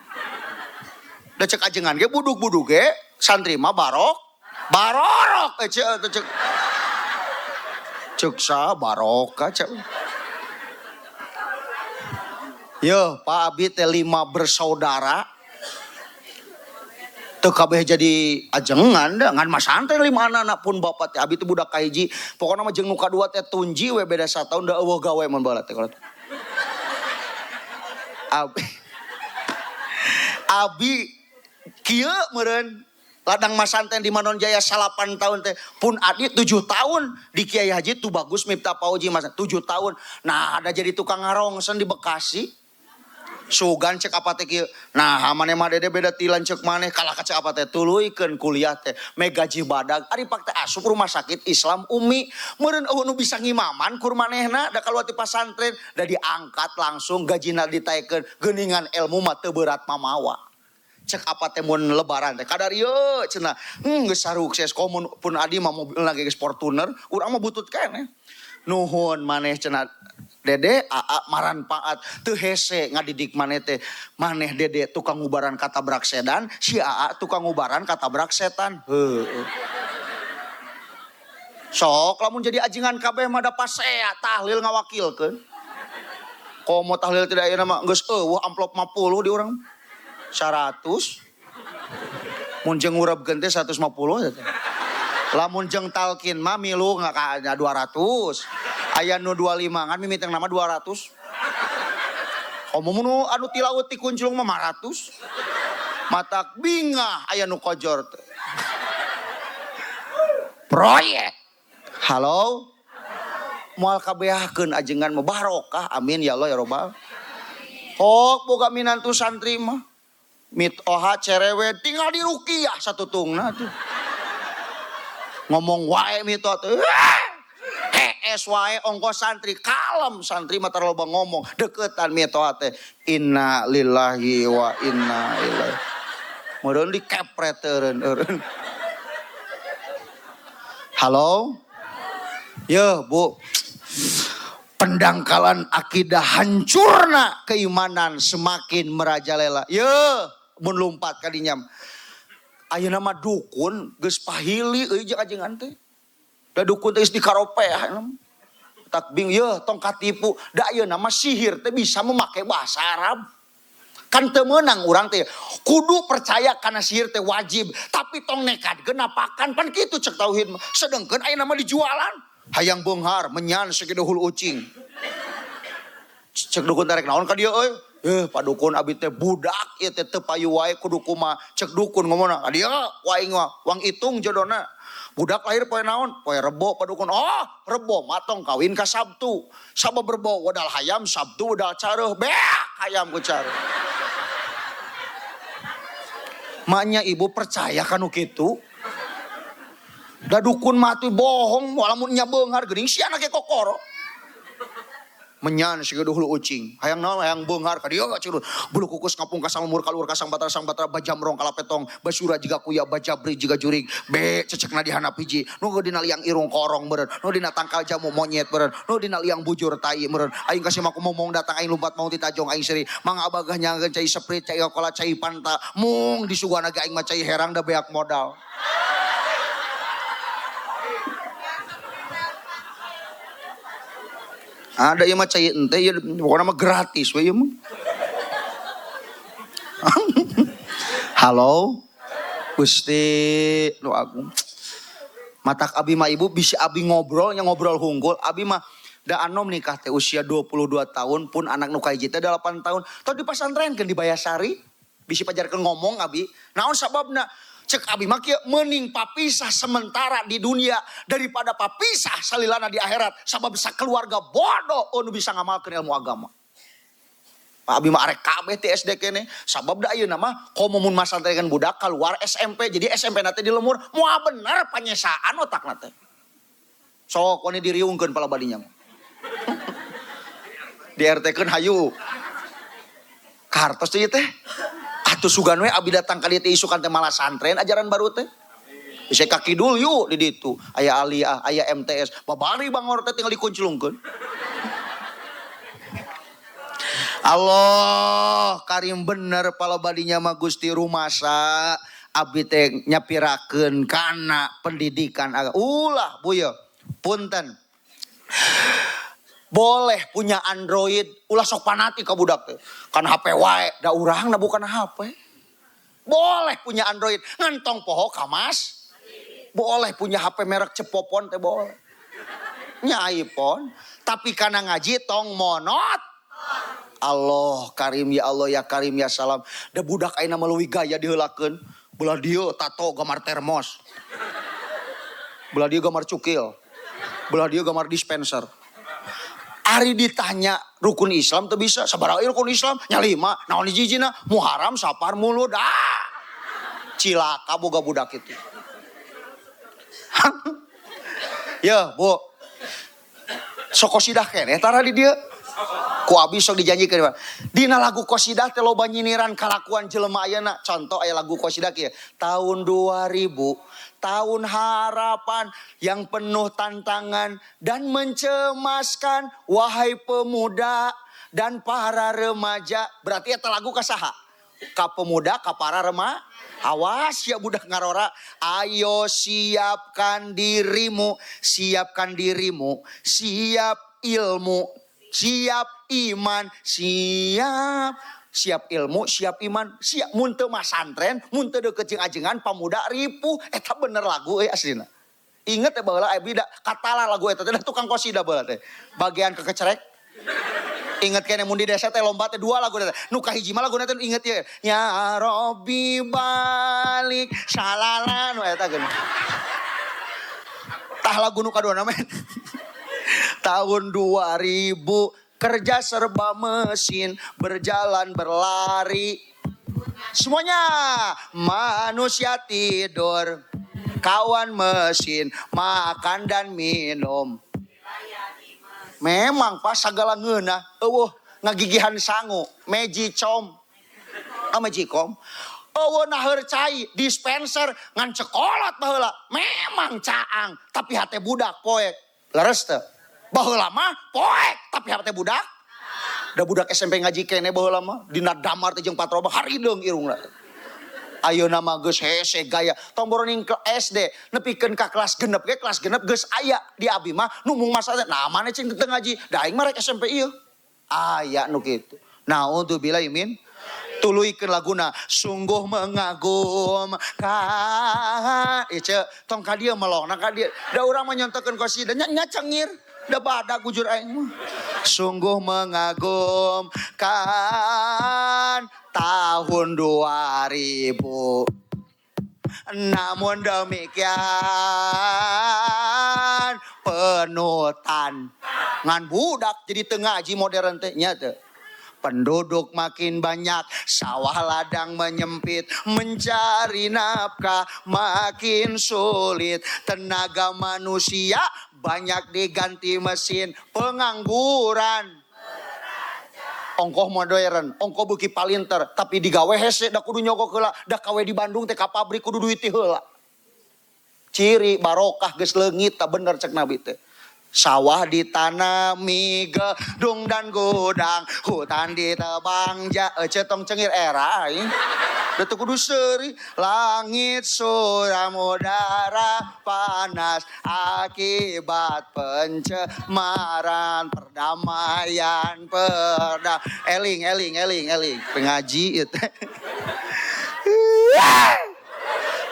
Da cek ajengan ge budug-budug ge santri mah barok barorok ece teh cek. Cek sa barokah cek. Yo, Pak abi teh 5 bersaudara. Teu kabeh jadi ajengan da ngan masantren 5 anak pun bapak teh abi teh budak kahiji. Pokona mah jeung nu kadua teh tunji we beda sataun da eueuh gawe mun baheula teh. Abi abi kieu meureun ladang masantren di Manon Jaya 8 tahun teh pun adi 7 tahun di Kiai Haji Tubagus Miftah Fauzi mas 7 tahun. Nah ada jadi tukang ngarongsen di Bekasi. Sugan cek apa teh kieu. Nah maneh mah dede beda ti lanceuk maneh kalah ka cek apa teh tuluykeun kuliah teh me gaji badag ari pak teh asup rumah sakit Islam Umi meureun eueuh nu bisa ngimaman kur manehna da kaluar ti pasantren da diangkat langsung gajina ditaekeun geuningan ilmu mah teu berat mamawa. Cek apa teh mun lebaran teh kadar ieu cenah geus sarukses komun pun adi mah mobilna ge geus Fortuner urang mah butut keneh. Nuhun maneh cenah dede aa maranpaat teu hese ngadidik maneh teh maneh dede tukang ngubaran katabrak sedan si aa tukang ngubaran katabrak setan. Heueuh. Sok lamun jadi ajengan kabeh mah da pasea tahlil ngawakilkeun. Komo tahlil tidak aya mah geus eueuh amplop 50 di urang. 100. Mun jeung ngurepkeun teh 150 teh. Lamun jeung talkin mah milu ngaka 200. Aya nu 25 ngan mimiti nama 200. Komo nu anu ti laut ti kunclung mah 500. Matak bingah aya nu kojor teh. Proyek. Halo. Moal kabeahkeun ajengan mah barokah amin ya Allah ya robbal. Hok boga minantu santri mah. Mit oha cerewet tinggal diruqyah satutungna tuh. Ngomong wae mit teh. Hees wae ongko santri kalem santri mah terlalu ngomong deketan mit teh. Inna lillahi wa inna ilaihi. Meureun dikepret eureun. Halo? Yo, Bu. Pendangkalan akidah hancurna keimanan semakin merajalela. Yo, mun lumpat ka dinya. Ayeuna mah dukun geus pahili euy jeung ajengan teh. Da dukun teh geus dikaropeah. Tak bing ye tong katipu. Da ayeuna mah sihir teh bisa memakai bahasa Arab. Kan teu meunang urang teh kudu percaya kana sihir teh wajib, tapi tong nekadkeun napakan pan kitu cek tauhid mah. Sedengkeun ayeuna mah dijualan. Hayang beunghar menyan sagede hulu ucing. Cek dukun tarek naon ka dieu euy? Pak dukun abi teh budak ieu teh teu payu wae kudu kumaha. Cek dukun ngomongna ka dieu ku aing mah wang itung jodona. Budak lahir poe naon? Poe Rebo Pak dukun. Oh, Rebo mah tong kawin ka Sabtu. Sabab Rebo wadal hayam, Sabtu wadal careuh. Beak hayam ku careuh. Maknya ibu percaya kanu kitu? Da dukun mah atuh bohong, lamun nya beunghar geuning si anake kokoro. Menyan siga hulu ucing. Hayang naon hayang beunghar ka dieu curut. Bulu kukus ngapung ka samumur kaluhur ka sang batara bajamrong kalapetong basura jiga kuya bajabri jiga jurig. Be cecekna di handap hiji. Nu dina liang irung korong meureun. Nu dina tangkal jamu monyet meureun. Nu dina liang bujur tai meureun. Aing kasih maku momong datang aing lumpat mau titajong aing seuri. Mangga abagah nyangeun cai seprit cai kola cai panta. Mung disuguhana ge aing mah cai herang da beak modal. Ada ieu mah cai ente ieu pokona mah gratis we ieu mah. Halo Gusti nu agung. Matak abi mah ibu bisi abi ngobrol nya ngobrol hungkul abi mah da anom nikah teh usia 22 tahun pun anak nu kahiji teh 8 tahun. Tong dipasantrenkeun di Bayasari bisi pajarkeun ngomong abi. Naon sababna? Cek abi mah kieu meuning papisah sementara di dunia daripada papisah salilana di akhirat sabab sakeluarga bodoh nu bisa ngamalkeun ilmu agama. Pak abi mah arek kabeh ti SD kene sabab da ayeuna mah komo mun masantrenkeun budak keluar SMP jadi SMP na teh di lemur moal bener panyesaan otakna teh. Sok wani diriungkeun palabadinya mah. Di RT keun hayu. Kartos teh ieu teh. Atuh sugan we abi datang ka dieu teh isukan teh malah santren ajaran baru teh. Bisa ka kidul yuk di ditu. Aya aliyah, aya MTS. Babari bangor teh tinggal dikunclungkeun. Allah karim bener palabadinya mah Gusti rumasa abi teh nyapirakeun kana pendidikan agama. Ulah bu ye punten. Boleh punya Android, ulah sok fanatik ka budak teh. Kan HP wae, da urangna bukan HP. Boleh punya Android, ngentong poho ka mas. Boleh punya HP merek Cepopon teh boleh. Nya iPhone, tapi kana ngaji tong monot. Allah karim ya Allah ya karim ya salam. Da budak ayeuna mah leuwih gaya diheulakeun. Belah dieu tato gambar termos. Belah dieu gambar cukil. Belah dieu gambar dispenser. Ari ditanya rukun Islam teu bisa, sabaraha rukun Islam? Nya 5, naon hiji-hijina? Muharram, Safar, Mulud. Ah. Cilaka boga budak itu. Ya, Bu. Sok qosidah keneh tara di dieu. Ku abi sok dijanjikeun. Dina lagu qosidah teh loba nyiniran kalakuan jelema ayeuna. Contoh aya lagu qosidah kieu. Tahun 2000, tahun harapan yang penuh tantangan dan mencemaskan wahai pemuda dan para remaja. Berarti eta lagu ka saha? Ka pemuda, ka para remaja. Awas ya budak ngarora. Ayo siapkan dirimu, siapkan dirimu, siap ilmu, siap iman, siap. Siap ilmu, siap iman, siap mun teu masantren, mun teu deukeut jeung ajengan pamuda ripuh. Eta bener lagu euy aslina. Inget teh baheula abi da katala lagu eta teh tukang qosidah baheula teh. Bagian kekecerek. Inget keneh mun di desa teh lomba teh dua lagu teh. Nu kahiji mah laguna teh inget ye. Ya Robbi balik salala nu eta geus. Tah lagu nu kadua mah. Tahun 2000 kerja serba mesin, berjalan berlari. Semuanya manusia tidur, kawan mesin, makan dan minum. Memang pas sagala ngeunah, eueuh ngagigihan sangu, magicom. Ah magicom. Eueuh naheur cai, dispenser ngan cekolot baheula. Memang caang, tapi hate budak poek. Leres teu? Baheula mah poek, tapi hate budak. Da budak SMP ngaji kene baheula mah dina damar teh jeung patroba harideung irungna. Ayeuna mah geus hese gaya. Tong boroning ke SD nepikeun ka kelas genep ge kelas genep geus aya di abi mah nu mung masalah. Nah mana cing teu ngaji, da aing mah rek SMP ieu. Aya nu kitu. Naudzubillah min. Tuluykeun laguna sungguh mengagumkan. Ieu tong ka dieu melongna ka dieu. Da urang mah nyontokeun qasidah nya cengir. Da badak bujur aing mah. Sungguh mengagumkan tahun 2000. Namun demikian penutan ngan budak jadi teu ngaji modern teh nya teu. Penduduk makin banyak, sawah ladang menyempit, mencari nafkah makin sulit, tenaga manusia banyak diganti mesin, pengangguran. Ongkoh modern, ongkoh beuki palinter, tapi digawe hese da kudu nyogok heula, da kawe di Bandung teh ka pabrik kudu duit heula. Ciri barokah geus leungit ta bener cek Nabi teh. Sawah ditanami, gedung dan gudang, hutan ditebang, ja tong cengir era aing. Da teu kudu seuri, langit suram, udara panas akibat pencemaran, perdamaian, perda. Eling, eling, eling, eling. Pengaji ieu teh.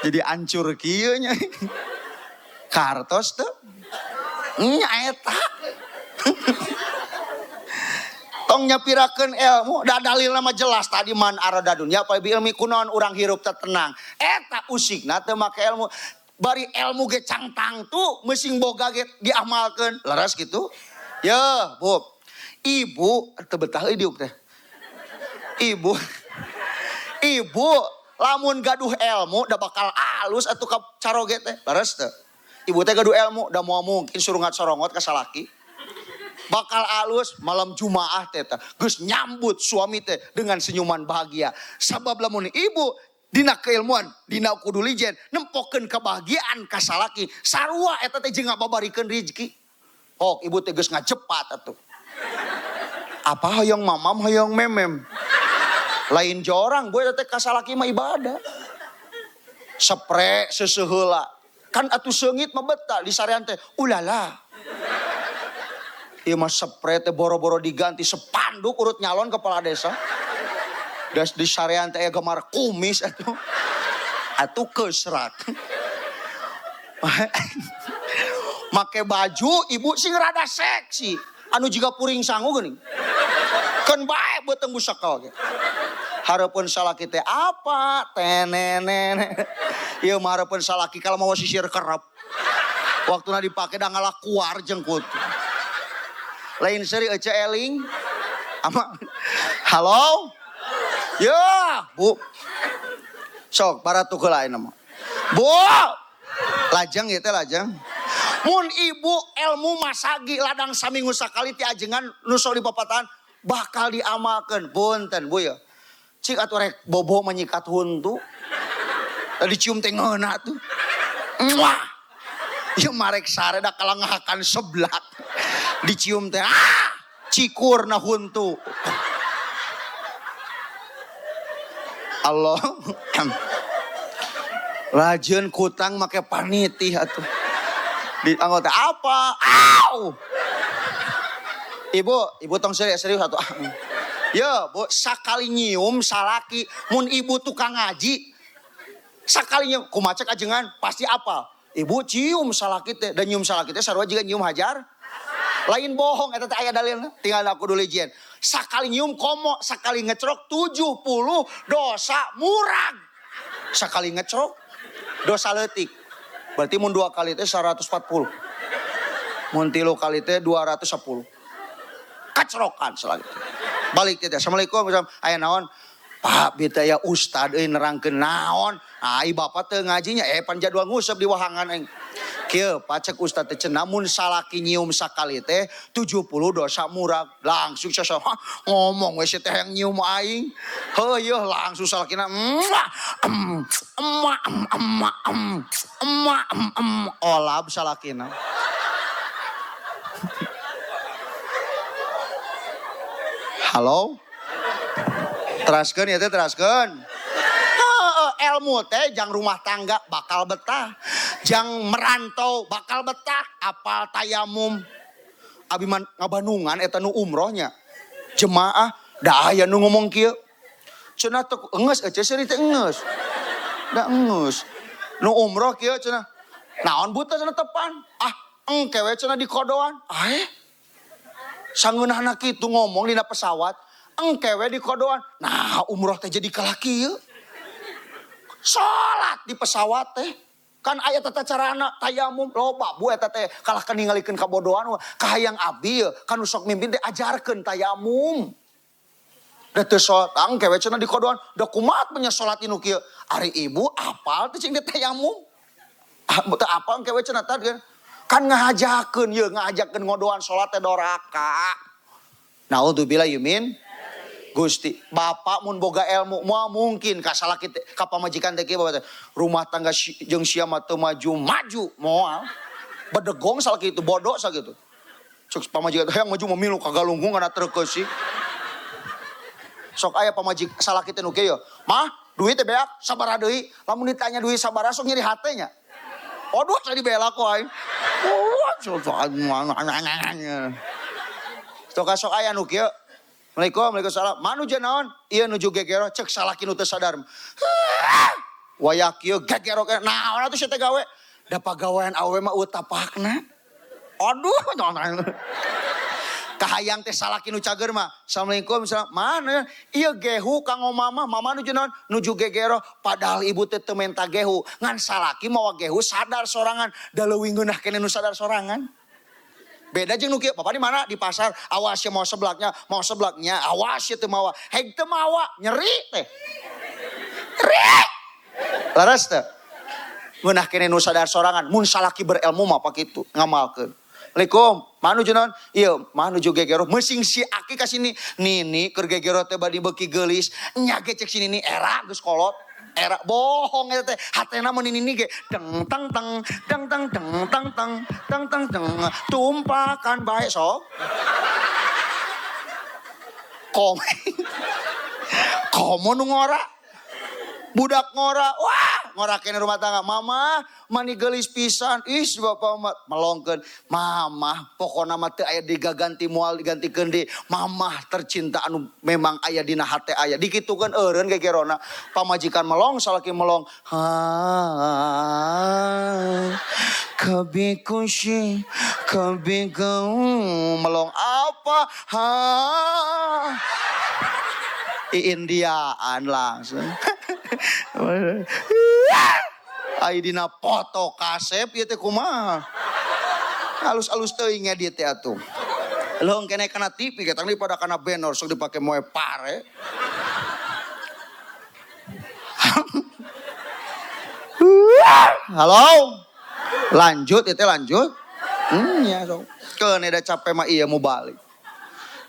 Jadi ancur kieu nya. Kartos teu. Nya eta. Tong nyapirakeun ilmu, da dalilna mah jelas tadi man arada dunya fa bi ilmi kunaon urang hirup teh tenang. Eta usikna teu make ilmu. Bari ilmu ge cang tangtu meusing boga ge diamalkeun. Leres kitu? Yeuh, Bu. Ibu teu betah euy diuk teh. Ibu. Ibu lamun gaduh ilmu da bakal alus atuh ka caroge teh. Leres teu? Ibu teh gaduh ilmu, da moal mungkin surungat sorongot ka salaki. Bakal alus malam Jumaah teh tah. Geus nyambut suami teh dengan senyuman bahagia. Sabab lamun ibu dina keilmuan, dina kudu lijen, nempokeun kebahagiaan ka salaki, sarua eta teh jeung ngababarikeun rezeki. Hok ibu teh geus ngajepat atuh. Apa hoyong mamam hoyong memem. Lain jorang boy teh ka salaki mah ibadah. Sepre seseuheula. Kan atuh seungit mah betah di sarean teh ulala. Ieu mah sepre teh boro-boro diganti sepanduk urut nyalon kepala desa. Das di sarean teh gemar kumis atuh. Atuh kesrat. Make baju ibu sing rada seksi. Anu jiga puring sangu geuning. Keun bae beuteung busekel ge. Hareupeun salaki teh apa? Tenenene. Ieu mah hareupeun salaki kalau mau sisir kerep. Waktuna dipake da ngalakuar jengkut. Lain seuri ece eling. Ama. Halo? Ya, Bu. Sok baratuh heula ayeuna mah. Bu. Lajeng ieu teh lajeng. Mun ibu ilmu masagi ladang saminggu sakali ti ajengan nu sok dipapatahan bakal diamalkeun. Punten Bu ya. Cik atuh rek bobo menyikat huntu. Tadi cium teh ngeunah tuh. Muah. Ieu marek sare da kalangahakan seblak. Dicium teh ah, cikurna huntu. Allah. Lajeun kutang make panitih atuh. Di anggota apa? Au. Ibu, ibu tong serius serius atuh. Ya, Bu, sakali nyium salaki mun ibu tukang ngaji. Sakali nyium kumacek ajengan pasti apal. Ibu cium salaki teh dan nyium salaki teh sarua jiga nyium hajar. Lain bohong eta teh aya dalilna, tinggal aku dulu jien. Sakali nyium komo, sakali ngecrok 70 dosa murag. Sakali ngecrok dosa leutik. Berarti mun 2 kali teh 140. Mun 3 kali teh 210. Kacrokan salaki. Balik teh assalamualaikum aya naon? Pak beta ya ustad euy nerangkeun naon? Ai bapak teu ngajinya pan jadwal nguseup di wahangan aing. Kieu pacek ustad teh cenah mun salaki nyium sakali teh 70 dosa murag. Langsung sasa ngomong we si teh yang nyium aing. Heueuh langsung salakina emak emak emak emak em olab salakina. Halo? Teraskeun ya teh teraskeun. Ilmu teh jang rumah tangga bakal betah, jang merantau bakal betah, apal tayamum. Abi man ngabanungan eta nu umrohnya. Jemaah da aya nu ngomong kieu. Cenah teu enggeus eueuh seuri teh enggeus. Da enggeus. Nu umroh kieu cenah. Naon buta cenah tepan? Ah, engke we cenah di kodoan. Ah, eh. Sangeunahna kitu ngomong dina pesawat, engke we di kodoan. Nah, umroh teh jadi kalah kieu. Salat di pesawat teh. Kan aya tata carana tayamum loba bu eta teh kalah kaningalikeun kabodohan kahayang abdi ye kanu sok mimpin teh ajarkeun tayamum. Da teu salat engke we cenah di kodoan, da kumaha nya salat inu kieu. Ari ibu apal teh cing tayamum. Ah, teu apal engke we cenah tadi kan ngahajakeun ye ngahajakeun ngodoan salat teh doraka. Naudzubillah yumin. Gusti, bapak mun boga ilmu moal mungkin ka salaki teh ka pamajikan teh kieu bapak teh. Rumah tangga jeung sia mah teu maju-maju moal. Bedegong salaki itu bodoh sakitu. Cek pamajikan teh hayang maju memilu ka galunggung kana truk keusik. Sok aya pamajik salaki teh nu kieu. Mah, duit teh beak sabaraha deui? Lamun ditanya duit sabaraha sok nyeri hate nya. Aduh, saya dibela ku aing. Sok sok aya nu kieu. Assalamualaikum, waalaikumsalam. Manu nuju naon? Ieu nuju gegero cek salaki nu teu sadar. Wayah kieu gegero naon atuh sia teh gawe? Da pagawean awewe mah eueuh tapakna. Aduh, kahayang teh salaki nu cager mah. Assalamualaikum, salam. Mana? Ieu gehu kanggo mama, mama nuju naon? Nuju gegero. Padahal ibu teh teu menta gehu. Ngan salaki mawa gehu sadar sorangan. Da leuwih ngeunah keneh nu sadar sorangan. Beda jeung nu kieu, bapak di mana? Di pasar. Awas ya mau seblaknya, awas ya teu mawa. Heg teu mawa, nyeri teh. Nyeri. Laras teh. Ngeunah keneh nu sadar sorangan, mun salaki berilmu mah pak kitu, ngamalkeun. Assalamualaikum, mah nuju naon? Ieu, mah nuju gegero. Meusing si aki ka sini. Nini keur gegero teh badi beuki geulis. Nya ge cek si Nini era geus kolot. Era bohong eta teh. Hatena mun nini ge deng teng teng deng teng deng teng teng teng teng deng tumpakan bae sok. Kom. Komo nu ngora. Budak ngora, wah, ngora kene rumah tangga. Mama, mani geulis pisan. Ih, bapak mah melongkeun. Mama, pokona mah teu aya digaganti moal digantikeun deui. Mama tercinta anu memang aya dina hate aya. Dikitukeun eureun gegerona. Pamajikan melong, salaki melong. Ha, kabi kushi, kabi gau. Melong apa? Ha. Indiaan langsung. Ai dina foto kasep ieu teh kumaha? Halus-halus teuing ngedit teh atuh. Leuheung keneh kana TV ketang pada kana banner sok dipake moe pare. Halo. Lanjut ieu teh lanjut. Ya sok. Keun da capek mah ieu mau balik.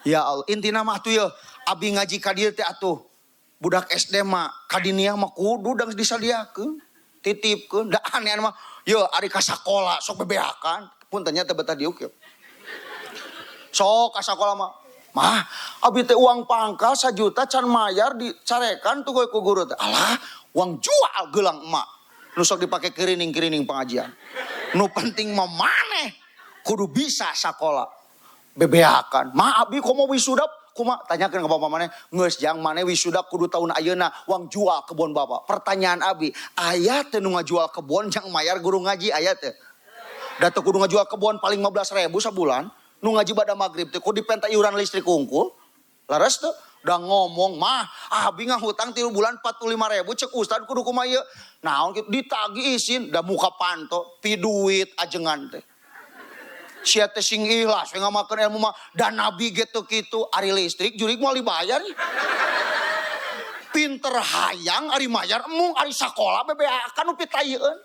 Ya Allah, intina mah atuh yeuh abi ngaji ka dieu teh atuh. Budak SD mah kadiniah mah kudu dang disadiakeun, titipkeun. Da anehan mah yeuh ari ka sakola sok bebeakan, punten nya teu betah diuk yeuh. Sok ka sakola mah, mah abi teh uang pangkal 1 juta can mayar dicarekan tuh ku guru teh. Alah, uang jual gelang emak. Nu sok dipake kirining-kirining pengajian. Nu penting mah maneh kudu bisa sakola. Bebeakan. Mah abi komo wisuda kuma tanyakeun ka bapak maneh, geus jang maneh wisuda kudu tahun ayeuna uang jual kebon bapak. Pertanyaan abi, aya teu nu ngajual kebon jang mayar guru ngaji aya teu? Da teu kudu ngajual kebon paling 15.000 sabulan, nu ngaji bada magrib teh kudu dipenta iuran listrik hungkul. Laras teu? Da ngomong mah abi ngahutang 3 bulan 45.000 cek ustad kudu kumaha ieu. Naon kitu ditagi isin da muka panto pi duit ajengan teh. Sia teh sing ikhlas we ngamakeun ilmu mah da nabi ge teu kitu ari listrik jurig moal dibayar. Pinter hayang ari mayar embung ari sakola bebeakan nu pitayeun.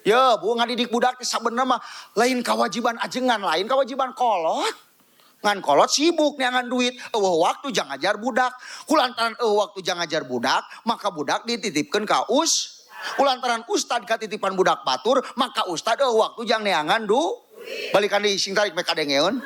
Ye bu ngadidik budak teh sabenerna mah lain kewajiban ajengan lain kewajiban kolot. Ngan kolot sibuk neangan duit, eueuh waktu jang ngajar budak. Kulantaran eueuh waktu jang ngajar budak, maka budak dititipkeun ka us. Kulantaran ustad katitipan budak batur, maka ustad eueuh waktu jang neangan du. Balikan di sing tarik mereka dengeun.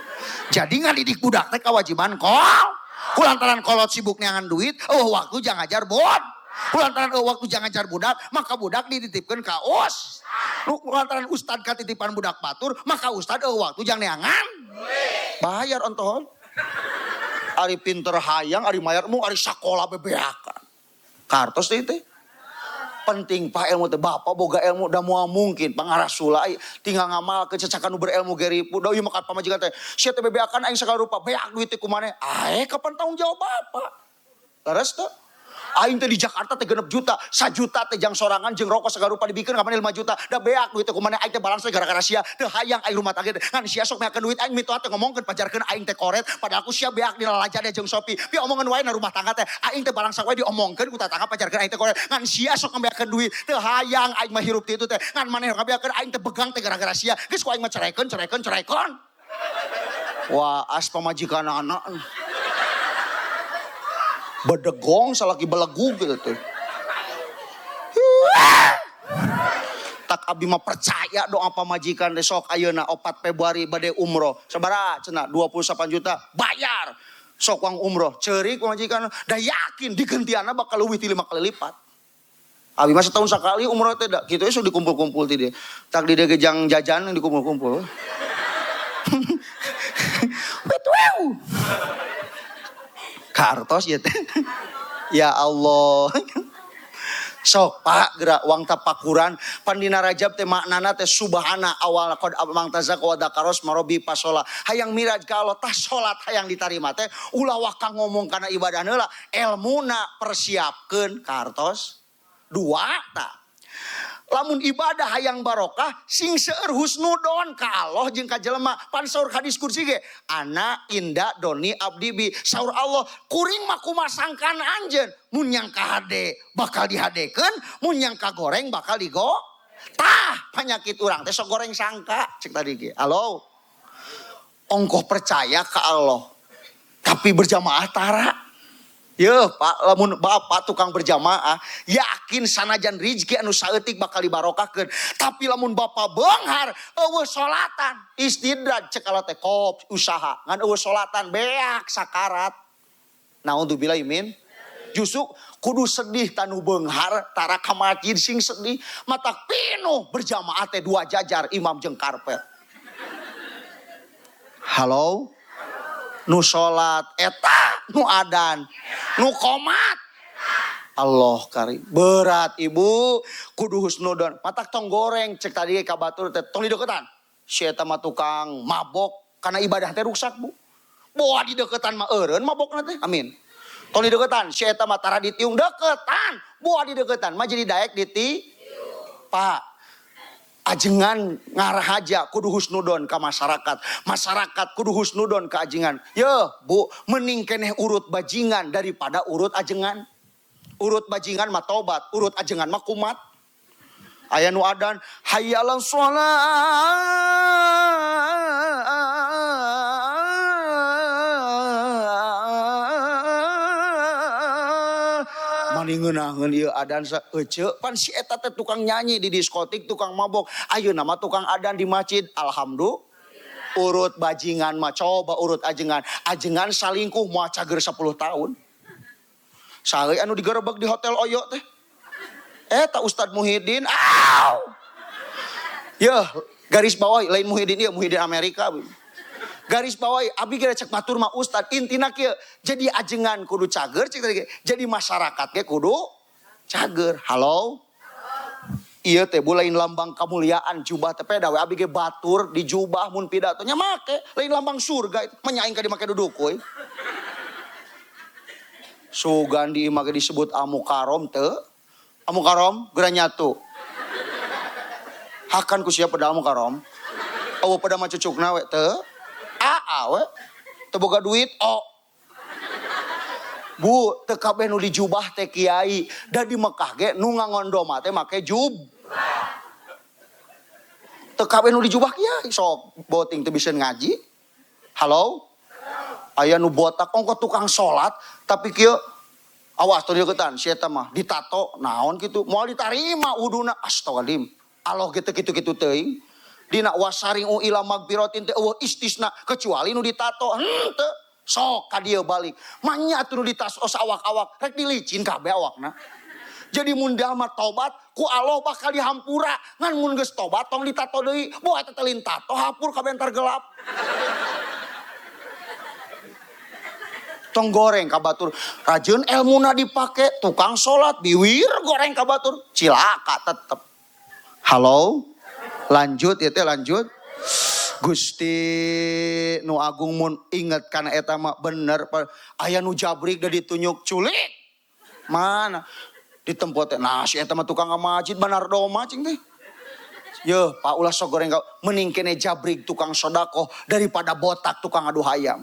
Jadi ngadidik budak teh kewajiban kol. Kulantaran kolot sibuk neangan duit, eueuh waktu jang ngajar bod. Kulantaran eueuh waktu jang ngajar budak, maka budak dititipkeun ka us. Kulantaran ustad katitipan budak batur, maka ustad eueuh waktu jang neangan. Bayar ontohon. Ari pinter hayang, ari mayar mu, ari sakola bebeakan. Kartos teh teh. Penting Pak ilmu teh, bapak boga ilmu da moal mungkin pangarasula tinggal ngamalkeun cacakan nu berilmu ge ripu. Da ieu mah ka pamajikan teh, sia teh bebeakan aing sagala rupa, beak duit teh ku maneh. Ae kapan tanggung jawab bapak? Leres teh? Aing teh di Jakarta teh 6 juta, 1 juta teh jang sorangan jeung rokok segala rupa dibikeun ka maneh 5 juta. Da beak duit teh ku maneh aing teh balance gara-gara sia teu hayang aing rumah tangga teh. Ngan sia sok meakeun duit aing mitoha teh ngomongkeun pajarkeun aing teh koret, padahal aku sia beak di lalaja jeung Shopee. Pi omongan wae na rumah tangga teh aing teh balangsa wae diomongkeun ku tatangga pajarkeun aing teh koret. Ngan sia sok ngabeakeun duit teu hayang aing mah hirup ti itu teh. Ngan maneh ngabeakeun aing teh begang teh gara-gara sia. Geus ku aing mah ceraikeun ceraikeun ceraikeun. Wah, as pamajikan anak. Bedegong salaki belegu gitu tuh. Tak abdi mah percaya doa pamajikan teh sok ayeuna 4 Februari bade umroh. Sabaraha cenah 28 juta bayar. Sok uang umroh ceurik pamajikan da yakin digentianna bakal leuwih ti 5 kali lipat. Abi mah setahun sekali umroh teh da kitu sok dikumpul-kumpul ti dieu. Tak di dieu ge jang jajan dikumpul-kumpul. Wet wew. Kartos ya teh. Ya Allah. Sok Pak gerak uang tapakuran pandina Rajab teh maknana teh subhana awal qad amang tazak wa dzakaros marobi pasola. Hayang miraj ka Allah tah salat hayang ditarima teh ulah waka ngomong kana ibadah heula elmuna persiapkeun kartos dua tah. Lamun ibadah hayang barokah sing seueur husnudon ka Allah jeung ka jelema. Pan saur hadis kursi ge ana inda doni abdi bi saur Allah kuring mah kumaha sangkaan anjeun mun nyangka hade bakal dihadekeun mun nyangka goreng bakal digo tah penyakit urang teh sok goreng sangka cek tadi ge. Halo ongkoh percaya ka Allah tapi berjamaah tara. Yeuh Pak, lamun bapak tukang berjamaah yakin sanajan rizki anu saeutik bakal dibarokahkeun, tapi lamun bapak beunghar eueuh salatan istidraj cek Allah teh kop usaha ngan eueuh salatan beak sakarat. Naudzubillah min. Justru kudu sedih tanu beunghar tara ka masjid sing sedih matak pinuh berjamaah teh dua jajar imam jeung karpet. Halo nu salat eta nu adan nu komat Allah karim berat ibu kudu husnudon matak tong goreng cek tadi ka batur teh tong dideketan si eta mah tukang mabok karena ibadah teh rusak bu boa dideketan mah eureun mabokna teh amin tong dideketan si eta mah tara ditiung deketan boa dideketan mah jadi daek diti Pak ajengan ngarahaja kudu husnudon ka masyarakat. Masyarakat kudu husnudon ka ajengan. Yeuh, Bu, mending keneh urut bajingan daripada urut ajengan. Urut bajingan mah tobat, urut ajengan mah kumat. Aya nu adan hayyalan shalah. Mani ngeunaheun ieu adan eceu pan si eta teh tukang nyanyi di diskotik, tukang mabok. Ayeuna mah tukang adan di masjid. Alhamdulillah. Urut bajingan mah coba urut ajengan. Ajengan salingkuh moal cager 10 tahun. Saeuy anu digerebek di hotel Oyo teh. Eta Ustad Muhyiddin. Aw. Yeuh, garis bawah lain Muhyiddin ieu Muhyiddin Amerika. Garis bawah abi geus cek batur mah ustad intina kieu jadi ajengan kudu cager cek tadi jadi masyarakat ge kudu cager. Halo ieu teh bu lain lambang kemuliaan jubah teh peda we abi ge batur di jubah mun pidato nya make lain lambang surga itu menyaing ka dimake duduk we. Sugan di imah ge disebut amukarom teu amukarom geura nyatu hakan ku sia pada amukarom eueuh pada mah cucukna we teu aa we teu boga duit o bu teu kabeh nu dijubah teh kiai da di Mekah ge nu ngangondoma teh make jub teu kabeh nu dijubah kiai sok boting teu bisa ngaji. Halo aya nu botak ongko tukang salat tapi kieu awas teu deuketan si eta mah ditato naon kitu moal ditarima wuduna astagfirullahaladzim Allah ge teu kitu-kitu teuing. Dina wasaring u ila magfiratin teh eueuh istisna kecuali nu ditato henteu sok ka dieu balik manya atuh nu ditato awak-awak rek dilicin kabeh awakna. Jadi mun mah tobat ku Allah bakal dihampura ngan mun geus tobat tong ditato deui boh eta teh lain tato hapur kabeh entar gelap. Tong goreng ka batur. Rajin elmuna dipake, tukang salat biwir goreng ka batur, cilaka tetep. Halo? Lanjut ya teh lanjut. Gusti nu agung mun inget kana eta mah bener aya nu jabrik da ditunyuk culik. Mana? Di tempat teh nah si eta mah tukang masjid banar doma cing teh. Yeuh, Pak ulah sok goreng ka mending kene jabrik tukang sodakoh daripada botak tukang ngadu hayam.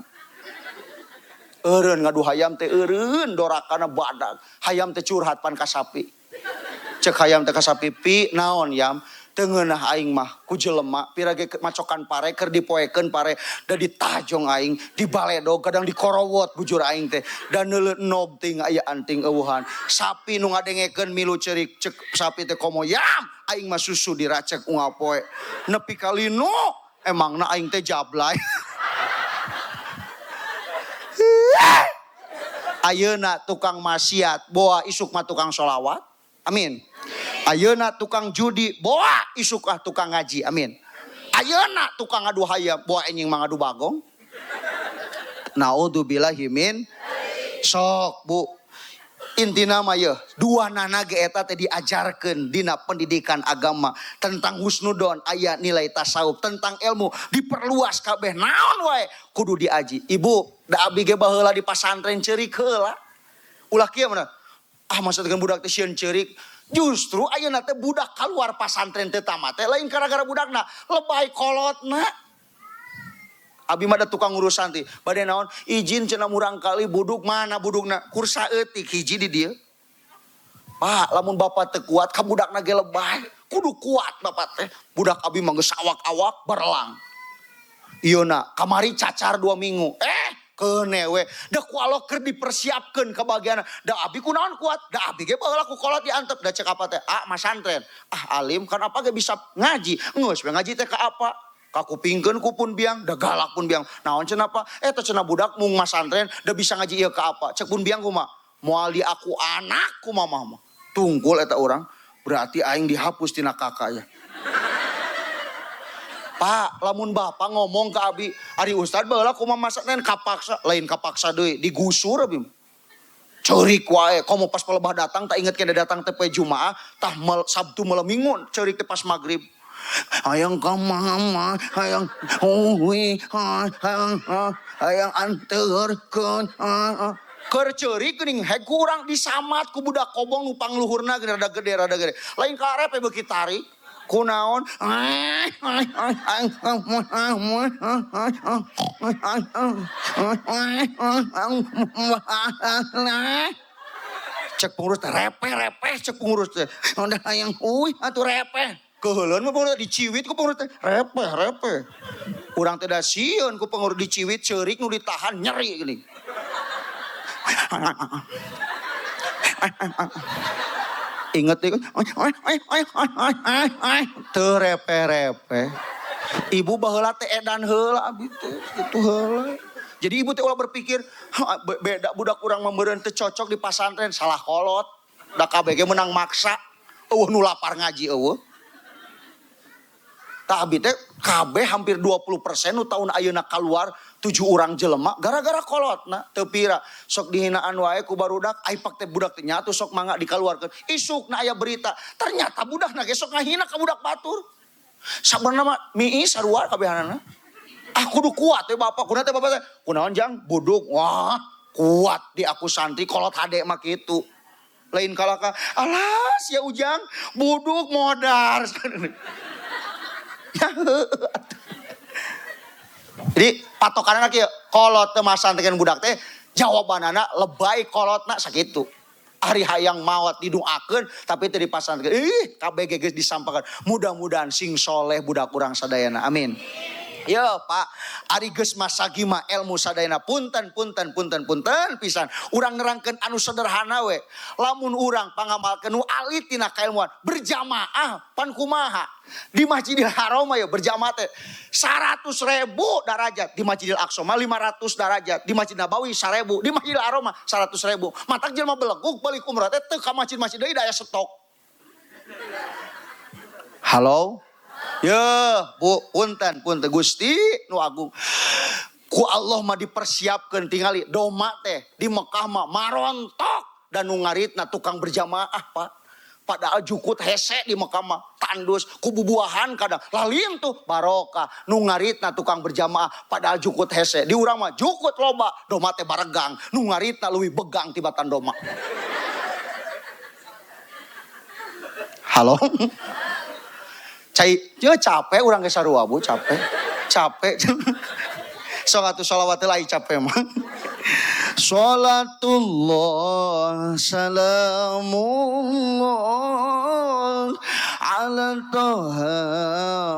Eureun ngadu hayam teh eureun dorakana badag. Hayam teh curhat pan ka sapi. Cek hayam teh ka sapi pi naon yam? Teu ngeunah aing mah ku jelema pira ge macokan pare keur dipoekeun pare da ditajong aing dibaledog kadang dikorowot bujur aing teh da neuleuh enob ting aya anting eueuhan. Sapi nu ngadengekeun milu ceurik cek sapi teh komo yam aing mah susu diracek unggal poe nepi ka linu emangna aing teh jablay. Ayeuna tukang maksiat boa isuk mah tukang sholawat. Amin. Ayeuna tukang judi boa isuk ah tukang ngaji. Amin. Ayeuna tukang ngadu hayam boa enjing mah ngadu bagong. Naudzubillahi min sok bu. Intina mah yeuh dua nana ge eta teh diajarkeun dina pendidikan agama tentang husnudon aya nilai tasawuf tentang ilmu diperluas kabeh naon wae kudu diaji. Ibu da abdi ge baheula di pasantren ceurik heula. Ulah kieu mah ah maksudkeun budak teh sieun ceurik. Justru ayeuna teh budak kaluar pasantren teh tamat teh lain gara-gara budakna lebay kolotna. Abi mah da tukang urusan teh. Bade naon? Izin cenah murang kali buduk mana budukna? Kursa eutik hiji di dieu. Pak, lamun bapak teu kuat ka budakna ge lebay. Kudu kuat bapak teh. Budak abi mah geus awak-awak berlang. Ieu na kamari cacar 2 minggu. Keune we. Da ku Allah keur dipersiapkeun ka bagianna. Da abi kunaon kuat? Da abi ge baheula ku kolot diantep. Da cek apa teh? Ah, masantren. Ah, alim kan apa ge bisa ngaji. Geus we ngaji teh ka apa? Kakupingkeun ku pun biang, da galak pun biang. Naon cenah apa? Eta cenah budak mung masantren da bisa ngaji ieu ka apa? Cek pun biang kumaha? Moal di aku anak ku mamah mah. Tungkul eta urang, berarti aing dihapus tina kakak ya. Pak, lamun bapak ngomong ke abi, ari ustad baheula kumaha masantren kapaksa, lain kapaksa deui, digusur abi mah. Ceurik wae, komo pas pelebah datang tak inget kena datang teh poe Jumaah, tah Sabtu malam Minggu ceurik teh pas maghrib. Hayang ka mama, hayang uwi, hayang hayang anterkeun. Keur ceurik geuning heg ku urang disamat ku budak kobong nu pangluhurna geuning rada gede rada gede. Lain karep we beuki tarik. Kunaon? Cek pengurus teh repeh-repeh cek pengurus teh. Udah hayang uy atuh repeh. Keuheuleun mah pengurus diciwit ku pengurus teh repeh repeh. Urang teh da sieun ku pengurus diciwit ceurik nu ditahan nyeri geuning. Ingat deh, teu repeh-repeh. Ibu baheula teh edan heula abi teh kitu heula. Jadi ibu teh ulah berpikir beda budak urang mah meureun teu cocok di pasantren salah kolot. Da kabeh ge menang maksa. Eueuh nu lapar ngaji eueuh. Tah abi teh kabeh hampir 20% nu taun ayeuna kaluar 7 urang jelema gara-gara kolotna teu pira sok dihinaan wae ku barudak ai pak teh budak teh nyatu sok mangga dikaluarkeun isukna aya berita ternyata budakna ge sok ngahina ka budak batur sabenerna mah miis sarua kabehanana ah kudu kuat teh bapak kunaon teh bapak teh kunaon jang buduk wah kuat di aku santri kolot hade mah kitu lain kalaka alas ya ujang buduk modar. Jadi patokanna kieu kolot teu masantren budak teh jawabanana lebay kolotna sakitu. Ari hayang maot didoakeun tapi teu dipasantren. Ih kabeh geus disampakan. Mudah-mudahan sing soleh budak urang sadayana. Amin. Yo Pak, ari geus masagi mah ilmu sadayana punten punten punten punten pisan. Urang nerangkeun anu sederhana we. Lamun urang pangamalkeun nu alit tina kailmuan berjamaah pan kumaha? Di Masjidil Haram mah ya berjamaah teh 100.000 darajat, di Masjidil Aqsa mah 500 darajat, di Masjid Nabawi 1.000, di Masjidil Haram mah 100.000. Matak jelema belegug balik umrah teh teu ka masjid-masjid deui da aya stok. Halo? Ya, Bu, punten, punten Gusti nu agung. Ku Allah mah dipersiapkeun tingali doma teh di Mekah mah marontok dan nu ngaritna tukang berjamaah Pak. Padahal jukut hese di Mekah mah tandus ku bubuahan kadang lalin tuh barokah nu ngaritna tukang berjamaah padahal jukut hese di urang mah jukut loba doma teh baregang nu ngaritna leuwih begang tibatan doma. Halo. Cai capek urang ge sarua Bu, capek. Capek. Sok atuh sholawat lain capek mah. Sholatullah salamullah ala toha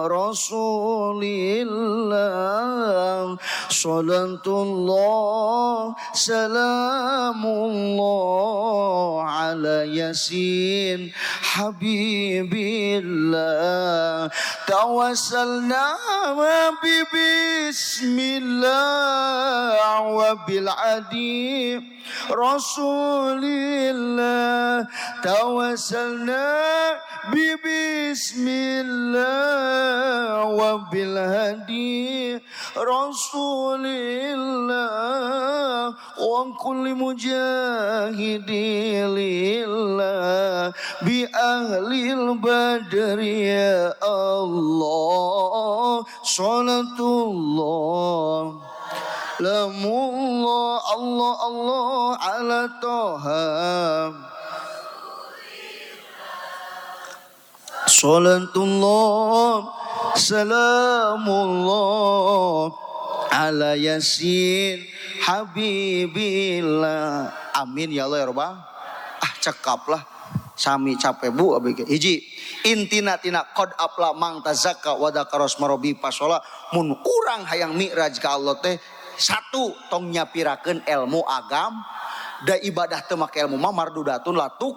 rasulillah. Sholatullah salamullah ala yasin habibillah. Tawassalna bi bismillah wa bil adi Rasulillah. Tawassalna bi bismillah wa bil hadi Rasulillah wa kulli mujahidi lillah bi ahlil badri ya Allah. Salatullah lamullah Allah Allah ala toha. Salatullah salamullah ala yasin habibillah. Amin ya Allah ya Rabbal. Ah cekap lah sami capek Bu abg. Hiji intina tina qad afla mang tazakka wa dzakara asma rabbi fashola. Mun urang hayang mi'raj ka Allah teh satu tong nyapirakeun ilmu agam da ibadah teu make ilmu mah mardudatun latuk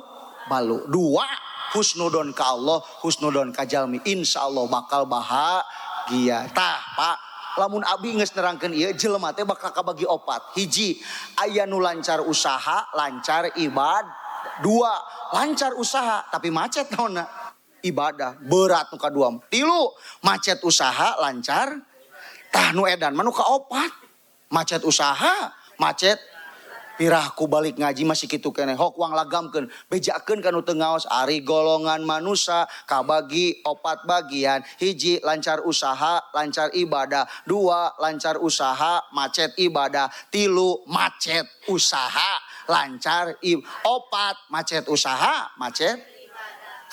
balu. Dua husnudon ka Allah, husnudon ka jalmi, insyaallah bakal bahagia. Tah Pak, lamun abi geus nerangkeun ieu jelema teh bakal kabagi opat. Hiji, aya nu lancar usaha, lancar ibadah. Dua, lancar usaha tapi macet naonna ibadah, berat nu kadua. Tilu, macet usaha lancar. Tah nu edan mah nu kaopat. Macet usaha, macet pirahku balik ngaji masih kitu keneh hok wang lagamkeun bejakeun ka nu teu ngaos. Ari golongan manusia kabagi opat bagian. Hiji, lancar usaha, lancar ibadah. Dua, lancar usaha, macet ibadah. Tilu, macet usaha, lancar opat, macet usaha, macet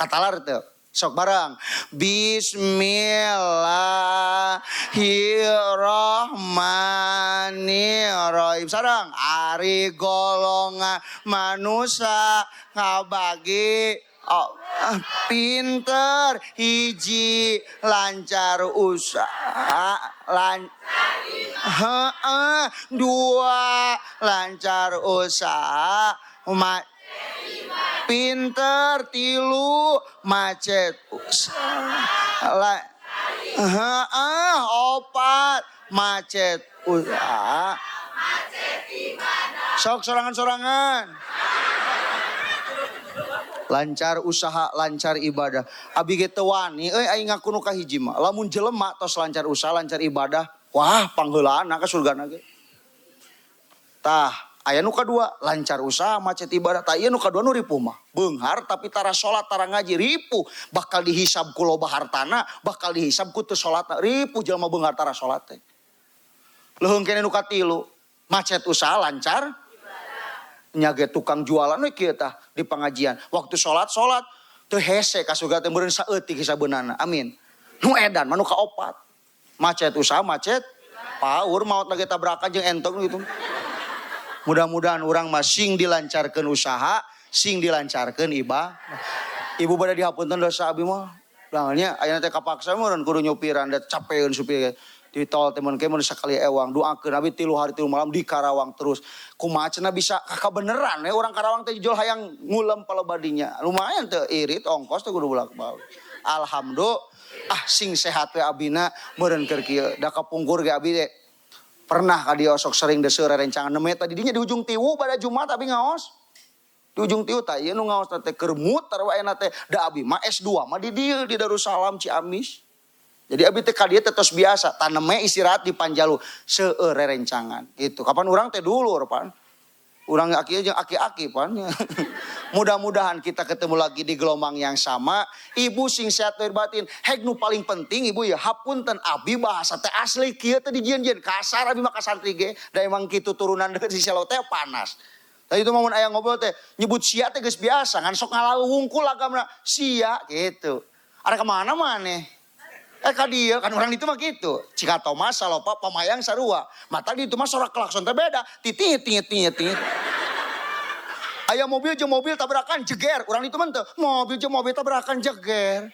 katalar teu. Sok bareng. Bismillahirrahmanirrahim. Sareng ari golongan manusia ngabagi oh, pinter. Hiji, lancar usaha, dua, lancar usaha, pinter. Tilu, macet usaha, opat, macet usaha. Sok sorangan-sorangan. Lancar usaha, lancar ibadah. Abi ge teu wani euy aing ngaku nu kahiji mah. Lamun jelema tos lancar usaha, lancar ibadah, wah pangheulaanna ka surgana ge. Tah, aya nu kadua, lancar usaha, macet ibadah. Tah ieu nu kadua nu ripuh mah. Beunghar tapi tara salat, tara ngaji, ripuh. Bakal dihisab ku loba hartana, bakal dihisab ku teu salatna. Ripuh jelema beunghar tara salat teh. Leuheung keneh nu katilu, macet usaha, lancar nyage tukang jualan we kieu tah di pengajian. Waktu salat salat teu hese ka surga teh meureun saeutik hisabeunana. Amin. Nu edan mah nu kaopat. Macet usaha, macet paur maot lagi tabrakan jeung entong gitu. Mudah-mudahan urang mah sing dilancarkeun usaha, sing dilancarkeun ibadah. Ibu bade dihapunten dosa abi mah. Langalnya ayeuna teh kapaksa meureun kudu nyupiran da capeun supir. Di tol teh mun ke mun sakali ewang doakeun abi 3 hari 3 malam di Karawang terus. Kumaha cenah bisa kakabeneran we urang Karawang teh jol hayang ngulem palebadinya. Lumayan teu irit ongkos teh kudu bolak-balik. Alhamdulillah ah sing sehat we abina meureun keur kieu. Da kapungkur ge abi teh pernah ka dieu sok sering deseur rerencangan neme tadi dinya di ujung tiwu pada Jumat abi ngaos. Di ujung tiwu tah ieu nu ngaos teh keur muter wae na teh da abi mah S2 mah di dieu di Darussalam Ciamis. Jadi abi teh ka dieu teh tos biasa, taneme istirahat di Panjalu seueur rerencangan gitu. Kapan urang teh dulur pan. Urang aki jeung aki-aki pan. Mudah-mudahan kita ketemu lagi di gelombang yang sama. Ibu sing sehat lahir batin. Heg nu paling penting ibu ya hapunten abi bahasa teh asli kieu teh dijieun-jieun kasar abi mah ka santri ge. Da emang kitu turunan deukeut si Selo teh panas. Tadi itu mun aya ngobrol teh nyebut sia teh geus biasa ngan sok ngalalu wungkul agamna sia gitu. Ada kemana maneh? Ka dieu kan orang itu mah gitu. Cikatomas Salopa Pamayang sarua. Mata di itu mah sorak klakson teh beda. Titit tit tit tit. Aya mobil jeung mobil tabrakan jeger. Urang itu mah teu. Mobil jeung mobil tabrakan jeger.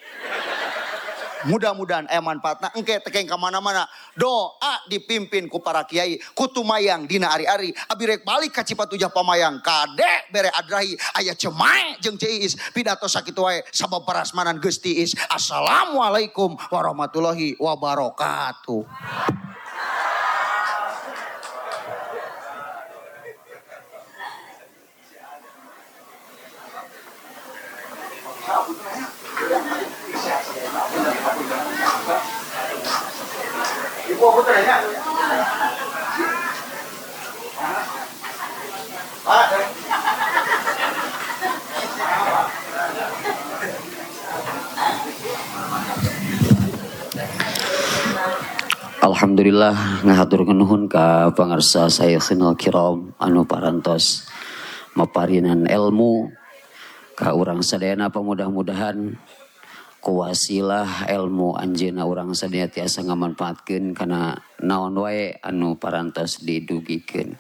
Mudah-mudahan aya manfaatna engke teh ka mana-mana. Doa dipimpin ku para kiai, ku tumayang dina ari-ari. Abi rek balik ka Cipatujah Pamayang, kade bere adrahi aya Cemae jeung Ciis pidato sakitu wae sabab parasmanan geus tiis. Assalamualaikum warahmatullahi wabarakatuh. Alhamdulillah ngahaturkeun nuhun ka pangarsa Sayyidina Kiram anu parantos maparinan ilmu ka urang sadayana, mudah-mudahan kuwasilah ilmu anjeunna urang sadaya tiasa ngamanfaatkeun kana naon wae anu parantos didugikeun.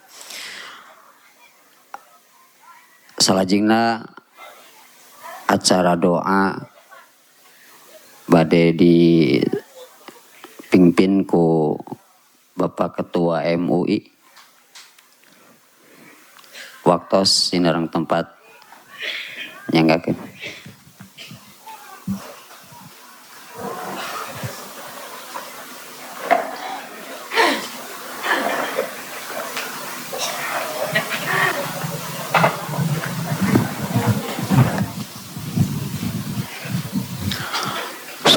Salajengna acara doa bade dipimpin ku Bapak Ketua MUI. Waktos sinareng tempat nyanggakeun.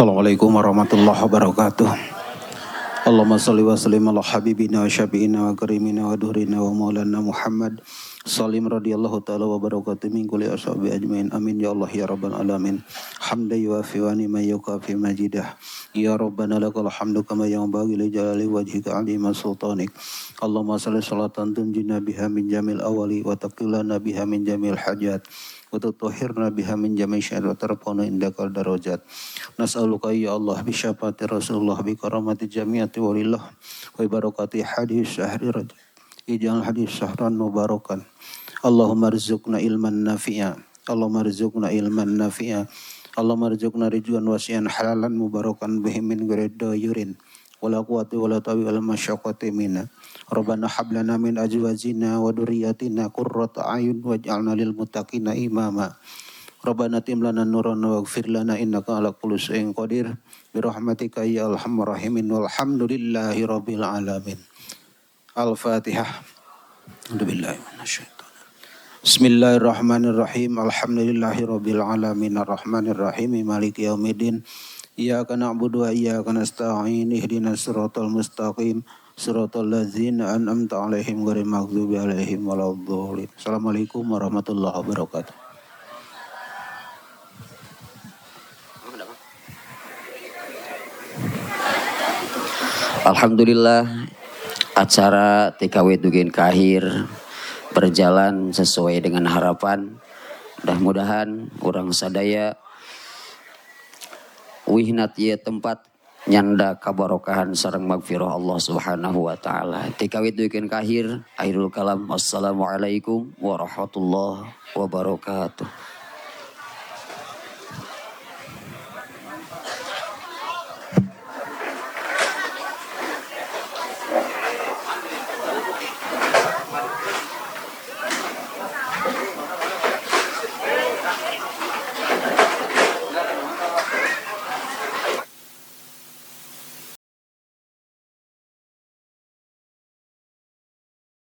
Assalamualaikum warahmatullahi wabarakatuh. Allahumma sholli wa sallim ala habibina wa syafi'ina wa karimina wa durina wa maulana Muhammad salim radhiyallahu ta'ala wa barakatuh min kulli ashabi ajmain. Amin ya Allah ya rabbal alamin. Hamdan yuwafi wa ni'man yukafi majidah. Ya rabbana lakal hamdu kama yanbaghi li jalali wajhika 'azima sultanik. Allahumma sholli salatan tunjina biha min jamil awali wa taqilana biha min jamil hajat wa tutahhirna biha min jami'i syarri wa tarfa'na indakal darajat. Nas'aluka ya Allah bi syafaati Rasulullah bi karamati jami'ati walillah wa barakati hadis syahri rajab. Ij'al hadis syahran mubarakan. Allahumma rzuqna ilman nafi'a. Allahumma rzuqna ilman nafi'a. Allahumma rzuqna rizqan wasi'an halalan mubarakan bihi min ghairi dayurin wala quwwati wala tawi wala masyaqqati minna. Rabbana hab lana min azwajina wa dhurriyyatina qurrata a'yun waj'alna lil muttaqina imama. Rabbana atim lana nuran waghfir lana innaka ala kulli syai'in qadir. Bi rahmatika ya arhamar rahimin. Walhamdulillahi rabbil alamin. Al-Fatihah. A'udzubillahi minasyaitonir. Bismillahirrahmanirrahim. Alhamdulillahi rabbil alamin arrahmanir rahim maliki yaumiddin. Iyyaka na'budu wa iyyaka nasta'in ihdinas siratal mustaqim siratal ladzina an'amta 'alaihim ghairil maghdubi 'alaihim waladdallin. Assalamualaikum warahmatullahi wabarakatuh. Alhamdulillah acara TKW Dugin Kahir berjalan sesuai dengan harapan. Mudah-mudahan urang sadaya wihnat ieu tempat nyanda kabarokahan sareng magfirah Allah Subhanahu wa taala. TKW Dugin Kahir, akhirul kalam, wassalamualaikum warahmatullahi wabarakatuh.